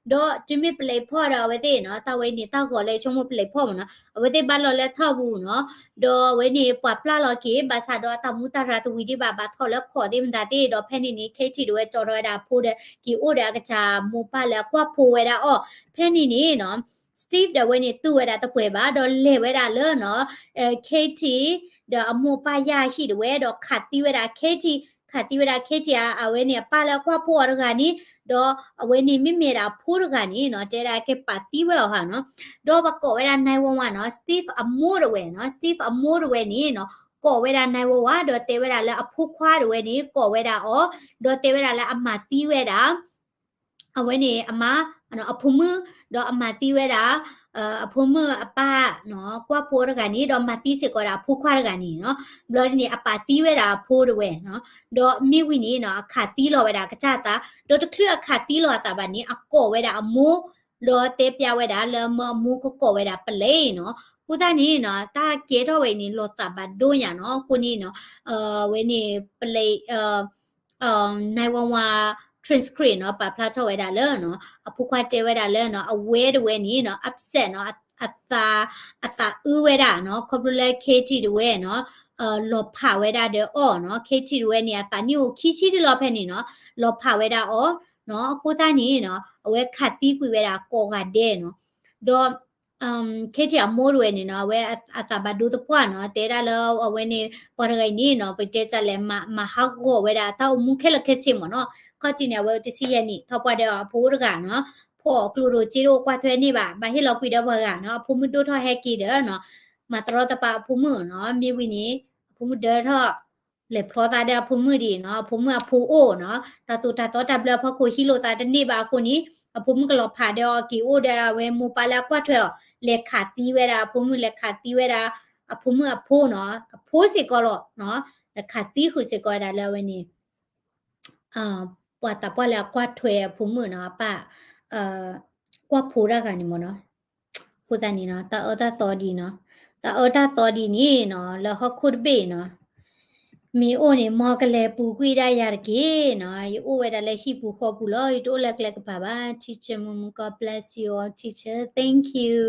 ဒီးတုၤမ့ၢ်ပလဲၤဖီၣ်ဒီးအဝဲသ့ၣ်နီၤ, တၢ်ဝဲန့ၣ်တၢ်ဂီၤလၢဆိကမိၣ်ပလဲၤဖီၣ်မ့ၢ်နီၤ, အဝဲသ့ၣ်ဘၣ်လီၤလၢထီၣ်ပူၤနီၤ. ဒီးအဝဲန့ၣ်ပှၤပျၢ်လီၤက့ၤ ဘၣ်ဆၣ်ဒီးအတၢ်မူတၢ်ရၤတဝံၤဒံးဘၣ်, ဘၣ်ထီၣ်လၢခိးသ့ၣ်မတၤသ့ၣ်, ဒီးဖဲန့ၣ်န့ၣ် Katie ဒီးဝဲကၠီထီၣ်ဝဲဒၣ်အဖိဒီး က့ၤအိၣ်ဒီးအကစၢ်မိၢ်ပၢ်လၢအကွၢ်ဖိဝဲဒၣ်အီၤ. ဖဲန့ၣ်န့ၣ်နီၤ Steve ဒီးဝဲန့ၣ် တူၢ်ဝဲဒၣ်တပှဲၤဘၣ်, ဒီးလဲၤဝဲဒၣ်လၢနီၤ Katie ဒီးအမိၢ်ပၢ်ယၢ်ဟံၣ်ဒီးဝဲ, ဒီးခးသံဝဲဒၣ် Katie, ခးသံဝဲဒၣ် Katie အဝဲန့ၣ်အပၢ်လၢအကွၢ်ဖိအီၤတဂၤန့ၣ်, ဒီးအဝဲန့ၣ်မ့မ့ၢ်ဒၣ်အဖိတဂၤန့ၣ်နီၤ, တဲဒၣ်ကဲပာ်သံဝဲအီၤဟါနီၤ. ဒီးပကိးဝဲဒၣ် nine one one နီၤ, Steve အမိၢ်ဒီးဝဲနီၤ, Steve အမိၢ်ဒီးဝဲန့ၣ်နီၤ ကိးဝဲဒၣ် nine one one ဒီးတဲဝဲဒၣ်လၢအဖိခွါဒီးဝဲန့ၣ် ကိးဝဲဒၣ်အီၤ, ဒီးတဲဝဲဒၣ်လၢအမၤသံဝဲဒၣ် အဝဲန့ၣ်အမါ အဖိမုၣ်, ဒီးအမၤသံဝဲဒၣ် အဖိမုၣ်အပၢ်နီၤ, ကွၢ်ဖိတဂၤန့ၣ်, ဒီးမၤသံစ့ၢ်ကီးဒၣ်အဖိခွါတဂၤန့ၣ်နီၤ. ဘျီဒ်န့ၣ် အပာ်သံဝဲဒၣ်အဖိတဝဲနီၤ. ဒီးမ့ၢ်ဝံၤန့ၣ်နီၤ အခးသံလီၤဝဲဒၣ်ကစၢ်သး, ဒီးတချုးအခးသံလီၤအသးဘၣ်န့ၣ် အကိးဝဲဒၣ်အမိၢ်, ဒီးတဲပျးဝဲဒၣ်လၢမၢအမိၢ်ကကိးဝဲဒၣ်ပလံးနီၤ. အဃိသတးန့ၣ်နီၤ တၢ်ကဲထီၣ်ဝဲအံၤန့ၣ် လီၤသးဘၣ်ဒိညါနီၤ. အဃိန့ၣ်နီၤ အဝဲန့ၣ် ပလံး nine one one transcript နီၤ ပာ်ဖျါထီၣ်ဝဲဒၣ်လၢနီၤ အဖိခွါတဲဝဲဒၣ်လၢနီၤ အဝဲတဝဲန့ၣ်နီၤ upset နီၤ အသး အသးအုးဝဲဒၣ်နီၤ ခီဖျိလၢ Katie တဝဲနီၤ လီၤဖးဝဲဒၣ်ဒီးအီၤနီၤ. Katie တဝဲန့ၣ် အသးနံၣ်အိၣ်ခံဆံဒံးလီၤဖဲန့ၣ်နီၤ လီၤဖးဝဲဒၣ်အီၤနီၤ. အဃိသတးန့ၣ်နီၤ အဝဲခးသံကွံာ်ဝဲဒၣ်ကိးဂၤဒဲးနီၤ. ဒီး Katie အမိၢ်တဝဲန့ၣ်နီၤ အဝဲအသးဘၣ်ဒိသပှၢ်နီၤ တဲဒၣ်လၢအဝဲန့ၣ် ပှၤတဂၤအံၤန့ၣ်နီၤ ပတဲတၢ်လဲၣ် မၤဟးဂီၤဝဲဒၣ်တၢ်အိၣ်မူခဲလၢာ်ခဲဆ့မ့ၢ်နီၤ. ခီၣ်ထံးန့ၣ် အဝဲတဆံယဲၢ်နံၣ် ထီၣ်ပှၢ်ဒီးအဖိအိၣ်တဂၤနီၤ ဖီၣ်အီၤကျိၣ်ဒိၣ်စ့ဒိၣ်ကွၢ်ထွဲန့ၢ်ဘၣ် ဘၣ်ဟ့ၣ်လီၤကွံာ်ဒီးပှၤဂၤနီၤ အဖိမုၣ်ဒိၣ်ထီၣ်ဟဲက့ၤဒီးနီၤ မၤတရီတပါအဖိမုၣ်နီၤ မ့ၢ်ဝံၤန့ၣ် အဖိမုၣ်ဒၢထီၣ် လဲၤဖျီသးဒီးအဖိမုၣ်ဒံးနီၤ အဖိမုၣ်အဖိအိၣ်နီၤ တၢ်သိၣ်တၢ်သီတၢ်ဘျၢအဖီခိၣ်ဟံးလိာ်သးတန့ၢ်ဘၣ်အဃိန့ၣ် အဖိမုၣ်ကလီၤဖးဒီးအီၤက့ၤအိၣ်ဒီးအဝဲမိၢ်ပၢ်လၢအကွၢ်ထွဲအီၤ လဲၤခးသံဝဲဒၣ်အဖိမုၣ် လဲၤခးသံဝဲဒၣ် အဖိမုၣ်အဖိနီၤ အဖိစ့ၢ်ကီးလီၤနီၤ လဲၤခးသံဃုာ်စ့ၢ်ကီးဝဲဒၣ်လၢအဝဲန့ၣ် ပှၤသးပှၢ်လၢအကွၢ်ထွဲအဖိမုၣ်နီၤ အပၢ် ကွၢ်ဖိတၢ်ဂၤန့ၣ်မ့ၢ်နီၤ အဃိသတးန့ၣ်နီၤ တၢ်အၢတၢ်သီဒ်နီၤ, တၢ်အၢတၢ်သီဒ်န့ၣ်နီၤ လၢဟီၣ်ခိၣ်တဘ့ၣ်နီၤ မ့ၢ်အိၣ်န့ၣ် မ်ကလဲၤပူၤကွံာ်ဒၣ်ယၤတက့ၢ်နီၤ, ယအိၣ်ဝဲဒၣ်လၢဟံၣ်ပူၤဃီပူၤလီၤ, ယတအိၣ်လၢကျဲကပၤဘၣ်, teacher မုၢ်မုၢ်ကီၢ် bless you all teacher, thank you,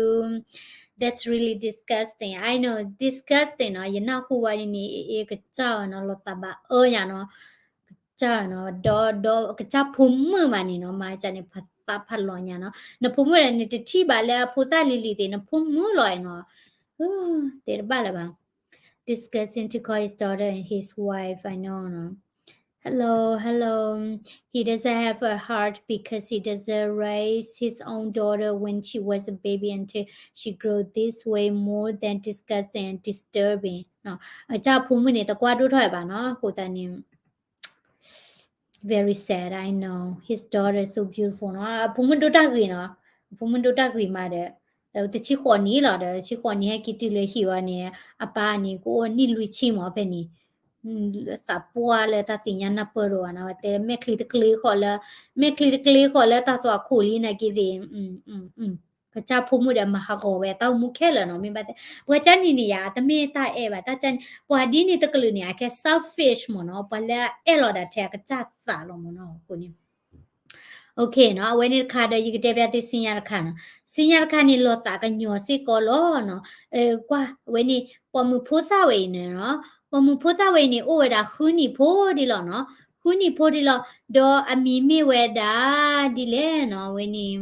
that's really disgusting, I know, disgusting နီၤ, ယနၢ်ဟူဝဲန့ၣ် အ့ၣ် အ့ၣ် ကစၢ်ဝဲနီၤ လီၤသးဘၣ်အၢညါနီၤ ကစၢ်နီၤ ဒီး ဒီးကစၢ်ဖိမုၣ်မးန့ၣ်နီၤ မၤကန့ၣ် ဖးသးဖးလီၤညါနီၤ, နဖိမုၣ်ဒီးန့ၣ် တထံၣ်ဘၣ်လၢအဖိသၣ်လံၤလံၤသ့ၣ် နဖိမုၣ်လီၤနီၤ, တဲတဘၣ်လၢၤဘၣ်, disgusting to call his daughter and his wife, I know နီၤ, hello, hello, he doesn't have a heart because he doesn't raise his own daughter when she was a baby until she grow this way, more than disgusting and disturbing နီၤ, အကစၢ်ဖိမုၣ်န့ၣ် တကွၢ်ဒိၣ်ထီၣ်ဘၣ်နီၤ, အဃိသတးန့ၣ် very sad, I know. His daughter is so beautiful နီၤ, အဖိမုၣ်ဒိၣ်တၢ်ဂ့ၤနီၤ, အဖိမုၣ်ဒိၣ်တၢ်ဂ့ၤမးဒီး တဆံဃိးနံၣ်လီၤဒီး တဆံဃိးနံၣ်ဟဲက့ၤတုၤလၢဟံၣ်ဝဲန့ၣ် အပၢ်န့ၣ် ကအိၣ်နံၣ်လွံၢ်ဆံမးဖဲန့ၣ်, သးပှၢ်လၢတၢ်သ့ၣ်ညါနၢ်ပၢၢ်တအိၣ်ဘၣ်နီၤ, ဝဲတဲလၢမဲာ်ချံတကျ့ဃီလၢ, မဲာ်ချံတကျ့ဃီလၢတၢ်သွၣ်ခိၣ်လံနာ်က့သ့ၣ် ကစၢ်ဖိမုၣ်ဒီးမၤဟးဂီၤဝဲတၢ်အိၣ်မူခဲလၢာ်နီၤ, မ့ၢ်ဘၣ်တဲ ပှၤကၢ်နံၤန့ၣ်ယၤ တမ့ၢ်တၢ်အဲၣ်ဘၣ်, တၢ်ကၢ်နံၤ ပှၤဒ်န့ၣ်တကလုာ်န့ၣ် အကဲ selfish မ့ၢ်နီၤ, ပှၤလၢအအဲၣ်လီၤဒၣ်ထဲအကစၢ်သးလီၤမ့ၢ်နီၤ, အဃိန့ၣ် OK နီၤ, အဝဲန့ၣ်တခါဒီး ယကတဲဘၣ်သုစံညါတခါနီၤ, စံညါတခါန့ၣ် လီၤသးကညီၤစ့ၢ်ကီးလီၤနီၤ, ကွၢ်ဝဲန့ၣ် ပိာ်မုၣ်ဖိသၣ်ဝဲအံၤန့ၣ်နီၤ, ပိာ်မုၣ်ဖိသၣ်ဝဲအံၤန့ၣ် အိၣ်ဝဲဒၣ်ဃုနံၣ်ဖိဒ်လီၤနီၤ, ဃုနံၣ်ဖိဒ်လီၤ, ဒီးအမံၤမ့ၢ်ဝဲဒၣ်ဒ်လဲၣ်နီၤ, အဝဲန့ၣ်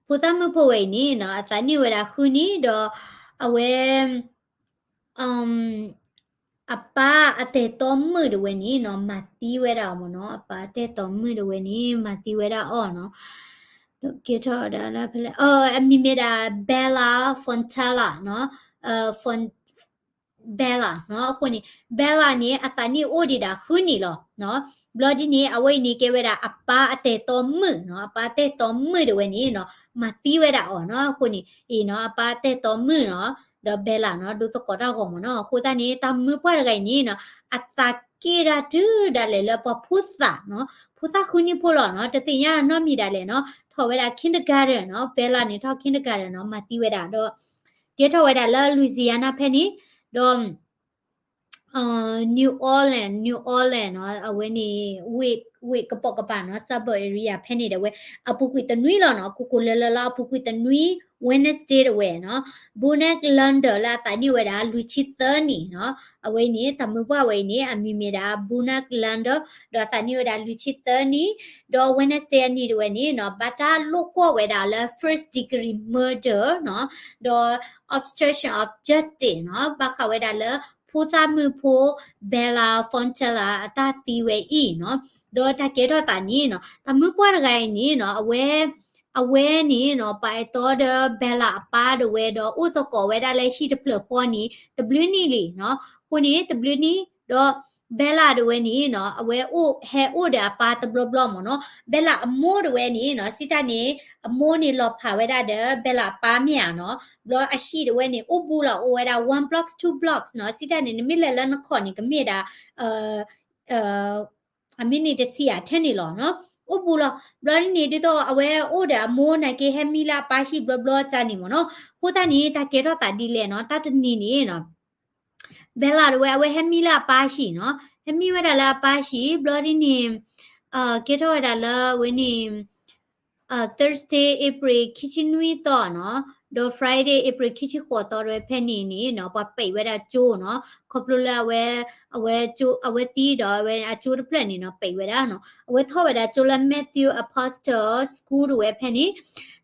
ဖိသၣ်မုၣ်ဖိဝဲအံၤန့ၣ်နီၤ အသးနံၣ်ဝဲဒၣ်ဃုနံၣ်ဒီး အဝဲ အပၢ်အတၢ်အဲၣ်တီမုၣ်တဝဲန့ၣ်နီၤ မၤသံဝဲဒၣ်အီၤမ့ၢ်နီၤ, အပၢ်အတၢ်အဲၣ်တီမုၣ်တဝဲန့ၣ် မၤသံဝဲဒၣ်အီၤနီၤ, ကဲထီၣ်ဝဲဒၣ်လၢဖဲလဲၣ်, အမံၤမ့ၢ်ဒၣ် Bella Fontella နီၤ, Bella နီၤ, အဃိန့ၣ် Bella န့ၣ် အသးနံၣ်အိၣ်ဒံးဒၣ်ဃုနံၣ်လီၤနီၤ, ဘျီဒ်န့ၣ် အဝဲအံၤန့ၣ်ကဲဝဲဒၣ်အပၢ်အတၢ်အဲၣ်တီမုၣ်နီၤ, အပၢ်အတၢ်အဲၣ်တီမုၣ်တဝဲန့ၣ်နီၤ မၤသံဝဲဒၣ်အီၤနီၤ, အဃိန့ၣ် အံၤနီၤ အပၢ်အတၢ်အဲၣ်တီမုၣ်နီၤ, ဒီး Bella နီၤ ဒိသကိးတၢ်ဂီၤမ့ၢ်နီၤ, အဃိသတးန့ၣ် တၢ်မုၣ်ပှၢ်တဂၤအံၤန့ၣ်နီၤ အသးက့ၣ်ဒၣ်တုၤဒၣ်လဲာ်လၢပှၤဖိသၣ်နီၤ, ဖိသၣ်ဃုနံၣ်ဖိလီၤနီၤ, တသ့ၣ်ညါနီတမံၤဒၣ်လဲာ်နီၤ, ထီၣ်ဝဲဒၣ် kindergarten နီၤ, Bella န့ၣ်ထီၣ် kindergarten နီၤ မၤသံဝဲဒၣ်ဒီး ကဲထီၣ်ဝဲဒၣ်လၢ Louisiana ဖဲန့ၣ်, ဒီး New Orleans, New Orleans နီၤ, အဝဲန့ၣ် ဝ့ၢ်ကပိာ်ကပၤနီၤ, suburb area ဖဲန့ၣ်ဒၣ်ဝဲ အပူၤကွံာ်တနွံလီၤနီၤ, ကိၢ်ကိၢ်လၢလၢလၢအပူၤကွံာ်တနွံ Wednesday တဝဲနီၤ, Bonac London လၢအသးနံၣ်ဝဲဒၣ်လွံၢ်ဆံသၢနံၣ်နီၤ, အဝဲအံၤန့ၣ် တၢ်မုၣ်ပှၢ်ဝဲအံၤန့ၣ် အမံၤမ့ၢ်ဒၣ် Bonac London ဒီးအသးနံၣ်ဝဲဒၣ်လွံၢ်ဆံသၢနံၣ်, ဒီး Wednesday အနံၤတဝဲန့ၣ်နီၤ ဘၣ်တၢ်လိာ်ကွီၢ်ဝဲဒၣ်လၢ first degree murder နီၤ, ဒီး obstruction of justice နီၤ, ဘၣ်ဃးဝဲဒၣ်လၢ ဖိသၣ်မုၣ်ဖိ Bella Fontella အတၢ်သံဝဲအံၤနီၤ, ဒီးတၢ်ကဲထီၣ်သးန့ၣ်နီၤ တၢ်မုၣ်ပှၢ်တဂၤအံၤန့ၣ်နီၤ အဝဲ အဝဲန့ၣ်နီၤ ပှၤအဲၣ်တီဒီး Bella အပၢ်တဝဲဒီး အိၣ်သကိးဝဲဒၣ်လၢဟံၣ်တဖျၢၣ်ဃီန့ၣ် တဘျုးနံၣ်လံနီၤ, အဃိန့ၣ် တဘျုးနံၣ်ဒီး Bella တဝဲန့ၣ်နီၤ အဝဲအိၣ်ဟဲအိၣ်ဒီးအပၢ်တဘျီဘျီမ့ၢ်နီၤ, Bella အမိၢ်တဝဲန့ၣ်နီၤ စံးတၢ်န့ၣ် အမိၢ်န့ၣ်လီၤဖးဝဲဒၣ်ဒီး Bella အပၢ်မ့ၢ်ဧါနီၤ, ဘျီအဟံၣ်တဝဲန့ၣ် အိၣ်ဘူးလီၤအိၣ်ဝဲဒၣ် one blocks, two blocks နီၤ, စံးတၢ်န့ၣ် နမ့ၢ်လဲၤလၢနခီၣ်န့ၣ် ကမ့ၢ်ဒၣ် အမ့ၢ်န့ၣ်တဆံးအထဲန့ၣ်လီၤနီၤ, အိၣ်ဘူးလီၤ, ဘျီန့ၣ် ဒ်သိးအဝဲအိၣ်ဒီးအမိၢ်နာ်က့ ဟဲမံလၢအပၢ်ဟံၣ်ဘျီဘျီကန့ၣ်မ့ၢ်နီၤ, အဃိသတးန့ၣ် တၢ်ကဲထီၣ်သးဒ်လဲၣ်နီၤ, တၢ်တနံၤန့ၣ်နီၤ Bella တဝဲ အဝဲဟဲမံလၢအပၢ်ဟံၣ်နီၤ, ဟဲမံဝဲဒၣ်လၢအပၢ်ဟံၣ် ဘျီဒ်န့ၣ် ကဲထီၣ်ဝဲဒၣ်လၢဝဲန့ၣ် Thursday, April ခံဆံနွံသီနီၤ, ဒီး Friday, April ခံဆံဃိးသီတဝဲဖဲန့ၣ်န့ၣ်နီၤ ပှၤပဲာ်ဝဲဒၣ်ကၠိနီၤ, ခီဖျိလၢအဝဲ အဝဲကၠိ အဝဲသံဒီးအဝဲအကၠိတဖျၢၣ်န့ၣ်နီၤ ပဲာ်ဝဲဒၣ်နီၤ, အဝဲထီၣ်ဝဲဒၣ်ကၠိလၢ Matthew Apostolic School တဝဲဖဲန့ၣ်,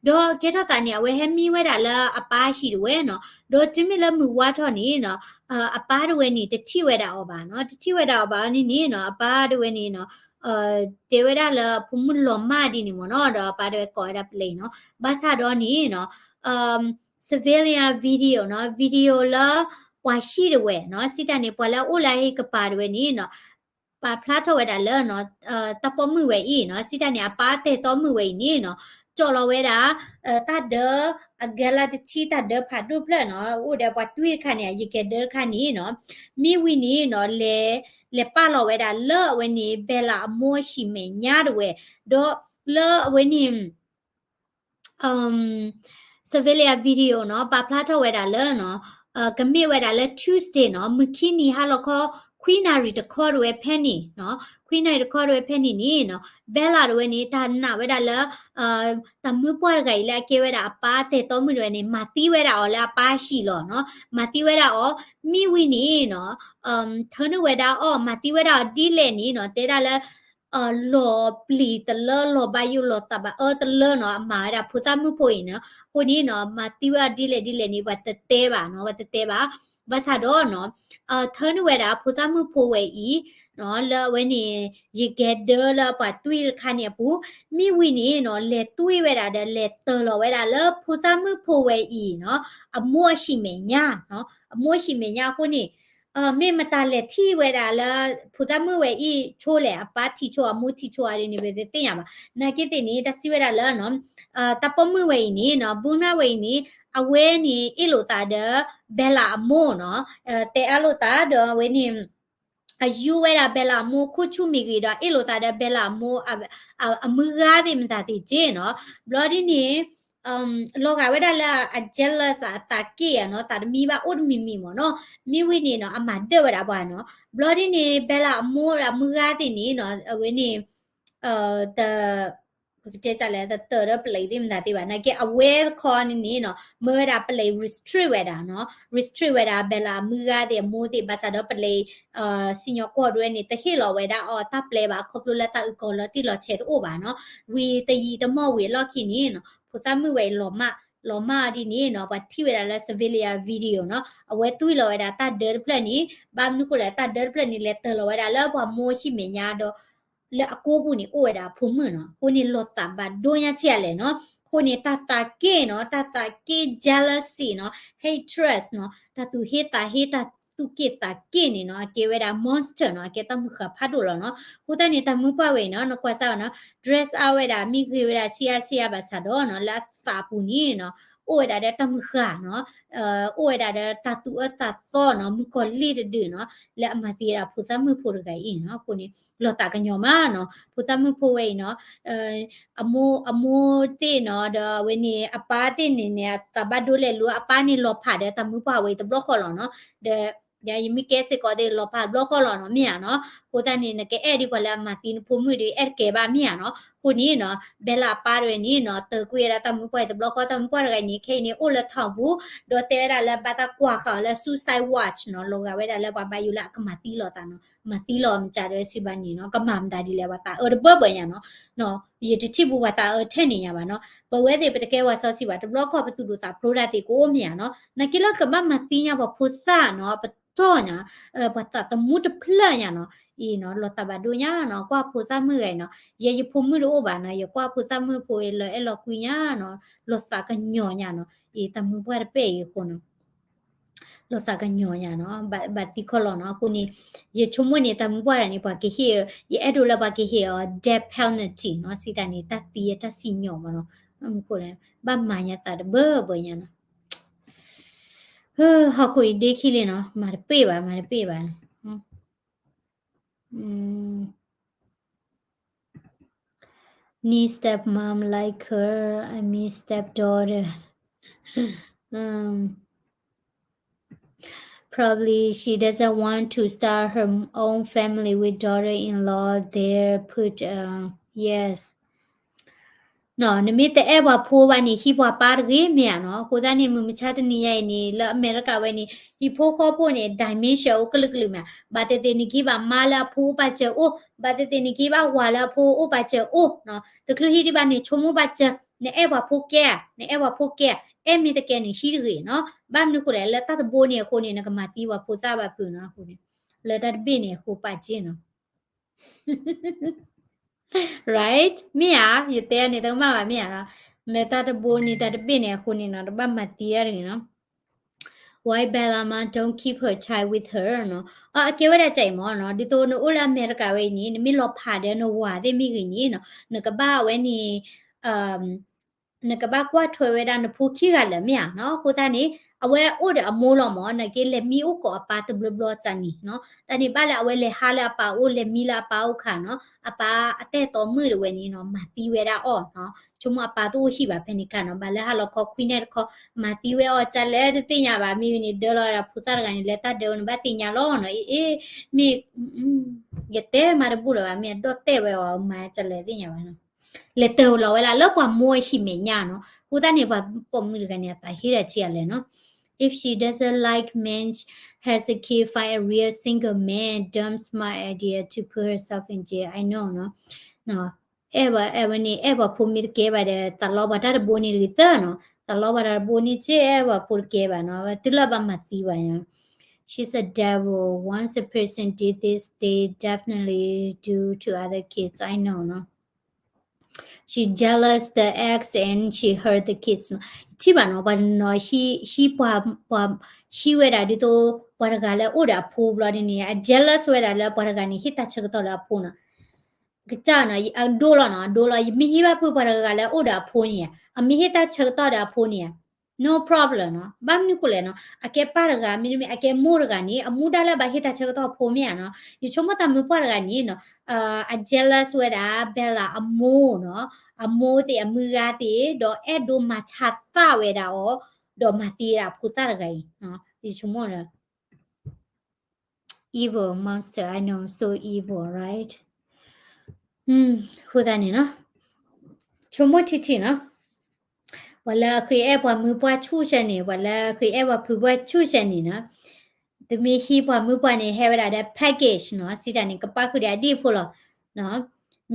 ဒီးကဲထီၣ်သးန့ၣ် အဝဲဟဲမံဝဲဒၣ်လၢအပၢ်ဟံၣ်တဝဲနီၤ, ဒီးတုၤမ့ၢ်လၢမုၢ်ဝါထီၣ်န့ၣ်နီၤ အပၢ်တဝဲန့ၣ် တထံၣ်ဝဲဒၣ်အီၤဘၣ်နီၤ, တထံၣ်ဝဲဒၣ်အီၤဘၣ်န့ၣ်န့ၣ်နီၤ အပၢ်တဝဲန့ၣ်နီၤ တဲဝဲဒၣ်လၢအဖိမုၣ်လီၤမၢ်ဒ်န့ၣ်မ့ၢ်နီၤ, ဒီးအပၢ်တဝဲကိးဝဲဒၣ်ပလံၤနီၤ, ဘၣ်ဆၣ်ဒီးန့ၣ်နီၤ surveillance video နီၤ, video လၢပှၤဟံၣ်တဝဲနီၤ, စံးတၢ်န့ၣ် ပှၤလၢအအိၣ်လၢအဟံၣ်ကပၤတဝဲန့ၣ်နီၤ ပာ်ဖျါထီၣ်ဝဲဒၣ်လၢ တၢ်ပိာ်မုၣ်ဝဲအံၤနီၤ, စံးတၢ်န့ၣ် အပၢ်တၢ်အဲၣ်တီမုၣ်ဝဲအံၤန့ၣ်နီၤ ကၠီၣ်လီၤဝဲဒၣ် တၢ်ဒၢ အကဲလၢတဆံ တၢ်ဒၢဖးဒိၣ်ဖျၢၣ်နီၤ, အိၣ်ဒီးပှၤတွံၢ်တခါန့ၣ် ယကဲဒၢတခါန့ၣ်နီၤ, မ့ၢ်ဝံၤန့ၣ်နီၤ လဲၤ လဲၤပာ်လီၤဝဲဒၣ်လၢအဝဲန့ၣ် Bella အမိၢ်အဟံၣ်မဲာ်ညါတဝဲ, ဒီးလၢအဝဲန့ၣ် surveillance video နီၤ ပာ်ဖျါထီၣ်ဝဲဒၣ်လၢနီၤ ကမ့ၢ်ဝဲဒၣ်လၢ Tuesday နီၤ မုၢ်ခံနံၤဟါလီၤခီ ခွံနၣ်ရံၣ်တခီတဝဲဖဲန့ၣ်နီၤ ခွံနၣ်ရံၣ်တခီတဝဲဖဲန့ၣ်န့ၣ်နီၤ Bella တဝဲန့ၣ် တၢ်နာ်ဝဲဒၣ်လၢ တၢ်မုၢ်ပှၢ်တဂၤအံၤလၢအကဲဝဲဒၣ်အပၢ်တဲာ်တီမုၣ်တဝဲန့ၣ် မၤသံဝဲဒၣ်အီၤလၢအပၢ်ဟံၣ်လီၤနီၤ မၤသံဝဲဒၣ်အီၤ မ့ၢ်ဝံၤန့ၣ်နီၤ ထၢနုာ်ဝဲဒၣ်အီၤ မၤသံဝဲဒၣ်အီၤဒ်လဲၣ်န့ၣ်နီၤ တဲဒၣ်လၢ လီၤပျံၤတလၢ လီၤဘၣ်ယိၣ်လီၤသးဘၣ်အၢတလၢနီၤ အမၤဝဲဒၣ်ဖိသၣ်မုၣ်ဖိအံၤနီၤ အဃိန့ၣ်နီၤ မၤသံဝဲအီၤဒ်လဲၣ်ဒ်လဲၣ်န့ၣ် ပှၤတတဲဘၣ်နီၤ ပှၤတတဲဘၣ် ဘၣ်ဆၣ်ဒီးနီၤ ထၢနုာ်ဝဲဒၣ်ဖိသၣ်မုၣ်ဖိဝဲအံၤနီၤ လၢအဝဲန့ၣ် ယကဲဒၢလၢပှၤတွံၢ်တခါန့ၣ်အပူၤ မ့ၢ်ဝံၤန့ၣ်နီၤ လဲၤတွံၢ်ဝဲဒၣ်ဒီး လဲၤတၢၤလီၤဝဲဒၣ်လၢဖိသၣ်မုၣ်ဖိဝဲအံၤနီၤ အမိၢ်အဟံၣ်မဲာ်ညါနီၤ အမိၢ်အဟံၣ်မဲာ်ညါအဃိန့ၣ် မ့ၢ်မတၤလဲၤထံၣ်ဝဲဒၣ်လၢ ဖိသၣ်မုၣ်ဝဲအံၤဆိလဲၣ် အပၢ်ထံၣ်ဆိ အမိၢ်ထံၣ်ဆိအါဒ်န့ၣ် ပတသ့ၣ်ညါဘၣ် နာ်က့သ့ၣ်န့ၣ် တၢ်စံးဝဲဒၣ်လၢနီၤ တၢ်ပိာ်မုၣ်ဝဲအံၤန့ၣ်နီၤ Buna ဝဲအံၤန့ၣ် အဝဲန့ၣ် အ့ၣ်လိာ်သးဒီး Bella အမိၢ်နီၤ တဲအါလိာ်သးဒီးအဝဲန့ၣ် အယူဝဲဒၣ် Bella အမိၢ်ခိၣ်ဆူၣ်မ့ၢ်ဂ့ၤဒီး အ့ၣ်လိာ်သးဒီး Bella အမိၢ် အမုၢ်ဂၤသ့ၣ်မတၤသ့ၣ်က့နီၤ ဘျီဒ်န့ၣ် လီၤဂာ်ဝဲဒၣ်လၢအ jealous အသးက့ၣ်ဧါနီၤ သးတမံဘၣ်အိၣ်တမံၤမံၤမ့ၢ်နီၤ မ့ၢ်ဝံၤန့ၣ်နီၤ အမၤဒၢၣ်ဝဲဒၣ်ပှၤနီၤ ဘျီဒ်န့ၣ် Bella အမိၢ်ဒီးအမုၢ်ဂၤသ့ၣ်န့ၣ်နီၤ အဝဲန့ၣ် တ ပကတဲစၢ်လဲၣ် တတၢၤဒီးပလံးသ့ၣ်မတၤသ့ၣ်ဘၣ် နာ်က့အဝဲတခီန့ၣ်န့ၣ်နီၤ မၢဝဲဒၣ်ပလံး restrict ဝဲဒၣ်နီၤ restrict ဝဲဒၣ် Bella အမုၢ်ဂၤသ့ၣ်အမိၢ်သ့ၣ် ဘၣ်ဆၣ်ဒီးပလံး စံၣ်ညီၣ်ကွီၢ်ဒဝဲန့ၣ် တဟ့ၣ်လီၤဝဲဒၣ်အီၤတၢ်ပျဲဘၣ် ခီဖျိလၢတၢ်အုၣ်ကီၤလီၤတံၢ်လီၤဆဲးတအိၣ်ဘၣ်နီၤ ဝံၤတယံာ်တမီၢ်ဝံၤအလီၢ်ခံန့ၣ်နီၤ ဖိသၣ်မုၣ်ဝဲအံၤလီၤမၢ် လီၤမၢ်အီၤဒ်န့ၣ်နီၤ ပှၤထံၣ်ဝဲဒၣ်လၢ surveillance video နီၤ အဝဲတွံၢ်လီၤဝဲဒၣ်တၢ်ဒၢတဖျၢၣ်န့ၣ် ဘၣ်မနုၤဃိလဲၣ် တၢ်ဒၢတဖျၢၣ်န့ၣ် လဲၤတၢၤလီၤဝဲဒၣ်လၢပှၤမိၢ်ဟံၣ်မဲာ်ညါဒီး လၢအကိာ်ပူၤန့ၣ် အိၣ်ဝဲဒၣ်အဖိမုၣ်နီၤ အဃိန့ၣ်လီၤသးဘၣ်ဒိညါဆံးအါလဲၣ်နီၤ အဃိန့ၣ် တၢ်သးက့ၣ်နီၤ တၢ်သးက့ၣ် jealousy နီၤ hatred နီၤ တၢ်သူၣ်ဟ့သးဟ့ တၢ်သူၣ်က့ၣ်သးက့ၣ်န့ၣ်နီၤ အကဲဝဲဒၣ် monster နီၤ အကဲတၢ်မုၢ်ဃၢ်ဖးဒိၣ်လီၤနီၤ အဃိသတးန့ၣ် တၢ်မုၢ်ပှၢ်ဝဲအံၤနီၤ နကွၢ်စၢ်အီၤနီၤ dress up ဝဲဒၣ် မ့ၢ်ဂ့ၤဝဲဒၣ်ဆံးအါဆံးအါဘၣ်ဆၣ်ဒီးနီၤ လၢအသးပူၤန့ၣ်နီၤ အိၣ်ဝဲဒၣ်ဒီးတၢ်မုၢ်ဃၢ်နီၤ အိၣ်ဝဲဒၣ်ဒီးတၢ်သူၣ်အၢသးသီနီၤ မုၣ်ကီၤလံၢ်တဒုနီၤ လၢအမၤသံဝဲဒၣ်ဖိသၣ်မုၣ်ဖိတဂၤအံၤနီၤ အဃိန့ၣ် လီၤသးကညီၤမးနီၤ ဖိသၣ်မုၣ်ဖိဝဲအံၤနီၤ အမိၢ် အမိၢ်သ့ၣ်နီၤ ဒီးအဝဲန့ၣ် အပၢ်သ့ၣ်န့ၣ်န့ၣ် အသးဘၣ်ဒိလဲၣ်လိၤ အပၢ်န့ၣ်လီၤဖးဒီးတၢ်မုၢ်ပှၢ်ဝဲအံၤတဘျီဃီလီၤနီၤ ဒီး ယမ့ၢ်ကဲစ့ၢ်ကီးသ့ၣ် လီၤဖးတဘျီဃီလီၤနီၤ မ့ၢ်ဧါနီၤ အဃိသတးန့ၣ် နကအဲၣ်ဒ်ပှၤလၢအမၤသံနဖိမုၣ်ဒီး အဲၣ်တကဲဘၣ် မ့ၢ်ဧါနီၤ အဃိန့ၣ်နီၤ Bella အပၢ်တဝဲန့ၣ်နီၤ တၢၤကွံာ်ဝဲဒၣ်တၢ်မုၢ်ပှၢ်အံၤတဘျီဃီ တၢ်မုၢ်ပှၢ်တဂၤအံၤန့ၣ် ခဲအံၤန့ၣ် အိၣ်လၢ town ပူၤ ဒီးတဲဝဲဒၣ်လၢဘၣ်တၢ်ကွၢ်ဃာ်အီၤလၢ suicide watch နီၤ လီၤဂာ်ဝဲဒၣ်လၢပှၤဘၣ်ယိၣ်လၢအကမၤသံလီၤသးနီၤ မၤသံလီၤမတၤတဝဲစံးဘၣ်န့ၣ်နီၤ ကမၤမတၤဒ်လဲၣ် ပှၤသးအၢတဘၢဘၢညါနီၤ ယတထံၣ်ဘူးပှၤသးအၢထဲန့ၣ်ညါဘၣ်နီၤ ပဝဲသ့ၣ်ပတကဲဝဲစီဆှံဘၣ် တဘျီခီပသူၣ်ဒိၣ်သးဖျိးတၢ်သ့ၣ်ကအိၣ်မ့ၢ်ဧါနီၤ နာ်က့လၢကဘၣ်မၤသံညါပှၤဖိသၣ်နီၤ ပတီၢ်ညါ ပှၤသးသမူတဖျၢၣ်ညါနီၤ အံၤနီၤ လီၤသးဘၣ်ဒိညါနီၤ ကွၢ်ဖိသၣ်မုၣ်ဂၤအံၤနီၤ ယဲယဖိမုၣ်တအိၣ်ဘၣ်နီၤ ယကွၢ်ဖိသၣ်မုၣ်ဖိအံၤလၢအဲၣ်လီၤကွံညါနီၤ လီၤသးကညီၤညါနီၤ အံၤတၢ်မုၢ်ပှၢ်တပဲၢ်အံၤအဃိနီၤ လီၤသးကညီၤညါနီၤ ဘၣ်သံခီလီၤနီၤ အဃိန့ၣ် ယဆိကမိၣ်န့ၣ် တၢ်မုၢ်ပှၢ်တဂၤန့ၣ် ပှၤကဟ့ၣ် ယအဲၣ်ဒိးလၢပှၤကဟ့ၣ်အီၤ death penalty နီၤ စံးတၢ်န့ၣ် တၢ်သံတၢ်စံၣ်ညီၣ်မးနီၤ မ့ၢ်မနုၤဃိလဲၣ် ဘၣ်မၤညါသးတဘၢဘၢညါနီၤ ဟီၣ်ခိၣ်အံၤဒ့ခံလံနီၤ မၤတပ့ၢ်ဘၣ် မၤတပ့ၢ်ဘၣ် Need stepmom like her. I mean stepdaughter. Um, probably she doesn't want to start her own family with daughter-in-law there. Put uh, yes. နီၤ နမ့ၢ်တအဲၣ်ပှၤဖိဘၣ်န့ၣ် ဟံးပှၤပၢ်တဂ့ၤမ့ၢ်ဧါနီၤ. အဃိသတးန့ၣ် မုၢ်မဆါတနံၤညါအံၤန့ၣ် လၢအမဲရကၤဝဲန့ၣ် ဟံၣ်ဖိဃီဖိန့ၣ် dementia အိၣ်ကလုာ်ကလုာ်မ့ၢ်ဧါ. ဘၣ်သ့ၣ်သ့ၣ်နကဟံးဘၣ်မါလၢအဖိအိၣ်ပာ်စၢၤအိၣ်, ဘၣ်သ့ၣ်သ့ၣ်နကဟံးဘၣ်ဝၤလၢအဖိအိၣ်ပာ်စၢၤအိၣ်နီၤ. တချုးဟံးဒံးဘၣ်န့ၣ် ဆိကမိၣ်ပာ်စၢၤ, နအဲၣ်ပှၤဖိကဲဧါ, နအဲၣ်ပှၤဖိကဲဧါ, အဲၣ်မ့ၢ်တကဲန့ၣ် ဟံးတဂ့ၤနီၤ. ဘၣ်မနုၤဃိလဲၣ် လၢတၢ်တဘိန့ၣ်အဃိန့ၣ် နကမၤသံပှၤဖိသၣ်ဘၣ်ဖုးနီၤ. အဃိန့ၣ် လၢတၢ်တဘ့ၣ်န့ၣ်အဃိပာ်စ့ၢ်နီၤ. Right? မ့ၢ်ဧါ, ယတဲန့ၣ် တကမၣ်ဘၣ်မ့ၢ်ဧါနီၤ. လၢတၢ်တဘိန့ၣ် တၢ်တဘ့ၣ်န့ၣ်အဃိန့ၣ်နီၤ တဘၣ်မၤသံတဂ့ၤနီၤ. Why Bella mom don't keep her child with her နီၤ. အကဲဝဲဒၣ်ကအံၤမ့ၢ်နီၤ, ဒ်သိးနအိၣ်လၢအမဲရကၤဝဲအံၤန့ၣ် နမ့ၢ်လီၤဖးဒီးနဝၤသ့ၣ်မ့ၢ်ဂ့ၤန့ၣ်နီၤ, နကဘၣ်ဝဲန့ၣ် နကဘၣ်ကွၢ်ထွဲဝဲဒၣ်နဖိခံဂၤလၢာ်မ့ၢ်ဧါနီၤ. အဃိသတးန့ၣ် အဝဲအိၣ်ဒီးအမိၢ်လီၤမၢ်, နာ်က့လဲၤမံအိၣ်ကိးအပၢ်တဘျီဘျီတၢ်န့ၣ်နီၤ. တၢ်န့ၣ်ဘၣ်လၢအဝဲလဲၤဟးလၢအပၢ်အိၣ် လဲၤမံလၢအပၢ်အိၣ်ခါနီၤ, အပၢ်အတၢ်အဲၣ်တီမုၣ်တဝဲန့ၣ်နီၤ မၤသံဝဲဒၣ်အီၤနီၤ. ဆိကမိၣ်အပၢ်တအိၣ်ဟံၣ်ဘၣ်ဖဲန့ၣ်ခါနီၤ, ဘၣ်လၢဟါလီၤခီခွံနၣ်တခီ မၤသံဝဲအီၤ ကလဲၣ်တသ့ၣ်ညါဘၣ်. မ့ၢ်ဂ့ၤန့ၣ် ဒၢလီၤဝဲဒၣ်ဖိသၣ်တဂၤန့ၣ် လၢတၢ်ဒၢဝဲန့ၣ် ဘၣ်သ့ၣ်ညါလီၤနီၤ. အ့ အ့ မ့ၢ် ယတဲမၤတဘူၣ်လၢၤဘၣ်, မ့ၢ်အဒီၣ်တဲာ်ဝဲအီၤ မၤကလဲၣ်သ့ၣ်ညါဘၣ်နီၤ. လဲၤတၢ်လီၤဝဲဒၣ်လၢပှၤမိၢ်ဟံၣ်မဲာ်ညါနီၤ. အဃိသတးန့ၣ် ပှၤပိာ်မုၣ်တဂၤန့ၣ် အသးဟ့ဒီးထံအလဲၣ်နီၤ. If she doesn't like men, has a kid, find a real single man, dumb smart idea to put herself in jail. I know နီၤ. အဲၣ်ဘၣ်ဝဲန့ၣ် အဲၣ်ပှၤဖိမ့ၢ်တကဲဘၣ်ဒီး သးလီပှၤတၢ်တဘိန့ၣ်တဂ့ၤသၢနီၤ. သးလီပှၤတၢ်တဘိန့ၣ် ကဲအဲၣ်ပှၤဖိတကဲဘၣ်နီၤ. တုၤလၢဘၣ်မၤသံဘၣ်နီၤ. She's a devil. Once a person did this, they definitely do to other kids. I know နီၤ. She jealous the ex and she hurt the kids နီၤ. ထံၣ်ဘၣ်နီၤ, ပှၤနီၤ ဟံးပှၤ ပှၤ ဟံးဝဲဒၣ်ဒ်သိး ပှၤတဂၤလၢအိၣ်ဒီးအဖိဘျီဒ်န့ၣ် အ jealous ဝဲဒၣ်လၢပှၤတဂၤန့ၣ် ဟ့ၣ်တၢ်ဆၢကတီၢ်လၢအဖိနီၤ. ကစၢ်နီၤ အဒိလီၤနီၤ, အဒိလီၤ, ယမ့ၢ်ဟံးဘၣ်ဖုပှၤတဂၤလၢအိၣ်ဒီးအဖိန့ၣ်ဧါ, အမ့ၢ်ဟ့ၣ်တၢ်ဆၢကတီၢ်ဒီးအဖိန့ၣ်ဧါ, no problem နီၤ. ဘၣ်မနုၤဃိလဲၣ်နီၤ, အကဲပၢ်တဂၤ မ့တမ့ၢ် အကဲမိၢ်တဂၤန့ၣ် အမူဒါလၢဘၣ်ဟ့ၣ်တၢ်ဆၢကတီၢ်အဖိမ့ၢ်ဧါနီၤ. ယဆိကမိၣ်တၢ်မုၢ်ပှၢ်တဂၤန့ၣ်နီၤ, အ jealous ဝဲဒၣ် Bella အမိၢ်နီၤ, အမိၢ်သ့ၣ်အမုၢ်ဂၤသ့ၣ် ဒီးအဲၣ်ဒိးမၤဆါသၣ်ဝဲဒၣ်အီၤ, ဒီးမၤသံဝဲဒၣ်အဖိသၣ်တဂၤအံၤ, ယဆိကမိၣ် evil monster, I know, so evil, right? အဃိသတးန့ၣ်နီၤ, ဆိကမိၣ်ထံထံနီၤ, ပှၤလၢအဃ့အဲၣ်ပှၤမုၢ်ပှၢ်ဆူၣ်ဆဲန့ၣ်, ပှၤလၢအဃ့အဲၣ်ပှၤဖုပှၢ်ဆူၣ်ဆဲန့ၣ်နီၤ, တမ့ၢ်ဟံးပှၤမုၢ်ပှၢ်န့ၣ် ဟဲဝဲဒၣ်ဒီး package နီၤ, စံးတၢ်န့ၣ် ကပၣ်ဃုာ်ဒီးအဒံၣ်အဖိလီၤ.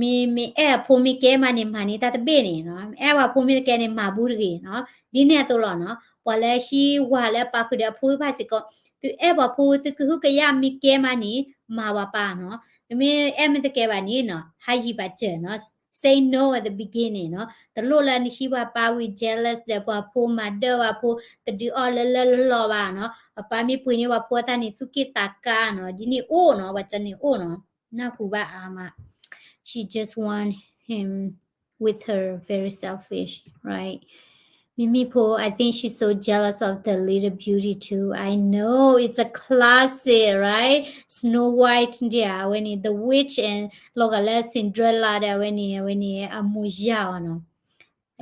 မ့ၢ် မ့ၢ်အဲၣ်အဖိမ့ၢ်ကဲမးန့ၣ် မၤန့ၢ်တၢ်တဘ့ၣ်န့ၣ်နီၤ, အဲၣ်ပှၤဖိမ့ၢ်တကဲန့ၣ် မၤဘူးတဂ့ၤနီၤ, ဒ်န့ၣ်အသိးလီၤနီၤ. ပှၤလၢဟံးဝၤလၢပာ်ဃုာ်ဒီးအဖိတဖၣ်စ့ၢ်ကီး, သုအဲၣ်ပှၤဖိ သုကဟုကယာ်မ့ၢ်ကဲမးန့ၣ် မၤဝဲပၢ်နီၤ, မ့ၢ်အဲၣ်မ့ၢ်တကဲဘၣ်န့ၣ်နီၤ, ဟးယံၤပာ်စၢၤနီၤ, say no at the beginning နီၤ, တလိၣ်လၢနဟံးပှၤပၢ်ဝံၤ jealous ဒီးပှၤဖိ မၤဒၢၣ်ပှၤဖိ, တဒုးအီၣ်လၢလၢလီၤလီၤဘၣ်နီၤ, ပပၢ်မ့ၢ်ပှ့ၤန့ၢ်ပှၤဖိအသးန့ၣ် သူၣ်က့ၣ်သးကါနီၤ, ဒ်န့ၣ်အိၣ်နီၤ, ပှၤကန့ၣ်အိၣ်နီၤ, နၢ်ဟူဘၣ်အါမး, she just want him with her, very selfish, right? မ့မ့ၢ်ဖိ I think she's so jealous of the little beauty too. I know, it's a classic, right? Snow White ဒီး အဝဲန့ၣ် the witch and လီၤဂာ်လၢ Cinderella ဒီး အဝဲန့ၣ် အဝဲန့ၣ်အမိၢ်ယၢ်အီၤနီၤ.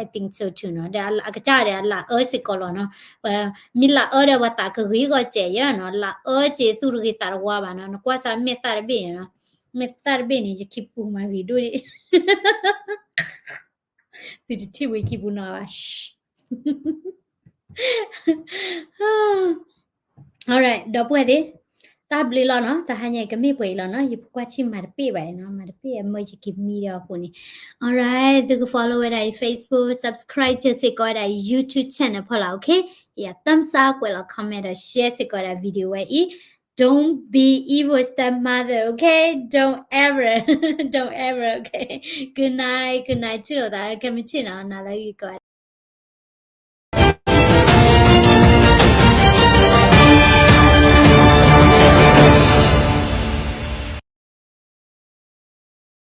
I think so too နီၤ, ဒီးအကစၢ်ဒီးအလၢအၢစ့ၢ်ကီးလီၤနီၤ, မ့ၢ်လၢအၢဒီးပှၤသးကဂ့ၤဂီၤစဲးယဲနီၤ, လၢအၢစ့းသူၣ်တဂ့ၤသးတဝါဘၣ်နီၤ, နကွၢ်စၢ်မဲာ်သၣ်တဘ့ၣ်နီၤ, မဲာ်သၣ်တဘ့ၣ်န့ၣ် ယခံပူၤမၤဂ့ၤဒိၣ်ဒံး သုတထံၣ်ဝဲခံပူၤနီၤဘၣ်. Alright, ဒီပုၢ်ဝဲၢ်သ့ၣ်, တၢ်ဘျုးလီၤနီၤ, တဟါညါကမ့ၢ်ပှဲၤအံၤလီၤနီၤ, ယဖိကွၢ်ဆံၣ်မၤတပ့ၢ်ဘၣ်နီၤ, မၤတပ့ၢ်အမၢယက့ၤမံဒီးအဃိန့ၣ်. Alright, သုက follow ဝဲဒၣ်အံၤ Facebook, subscribe စ့ၢ်ကီးဝဲဒၣ်အံၤ YouTube channel ဖီလာ်, okay? ယ thumbs up ကွဲးလီၤ comment ဒီး share စ့ၢ်ကီးဝဲဒၣ် video ဝဲအံၤ. Don't be evil stepmother, okay? Don't ever, don't ever, okay? Good night, good night, ထံၣ်လိာ်သးလၢခဲမုၢ်ဆ့ၣ်နီၤ, နၤလၢဂ့ၤကီး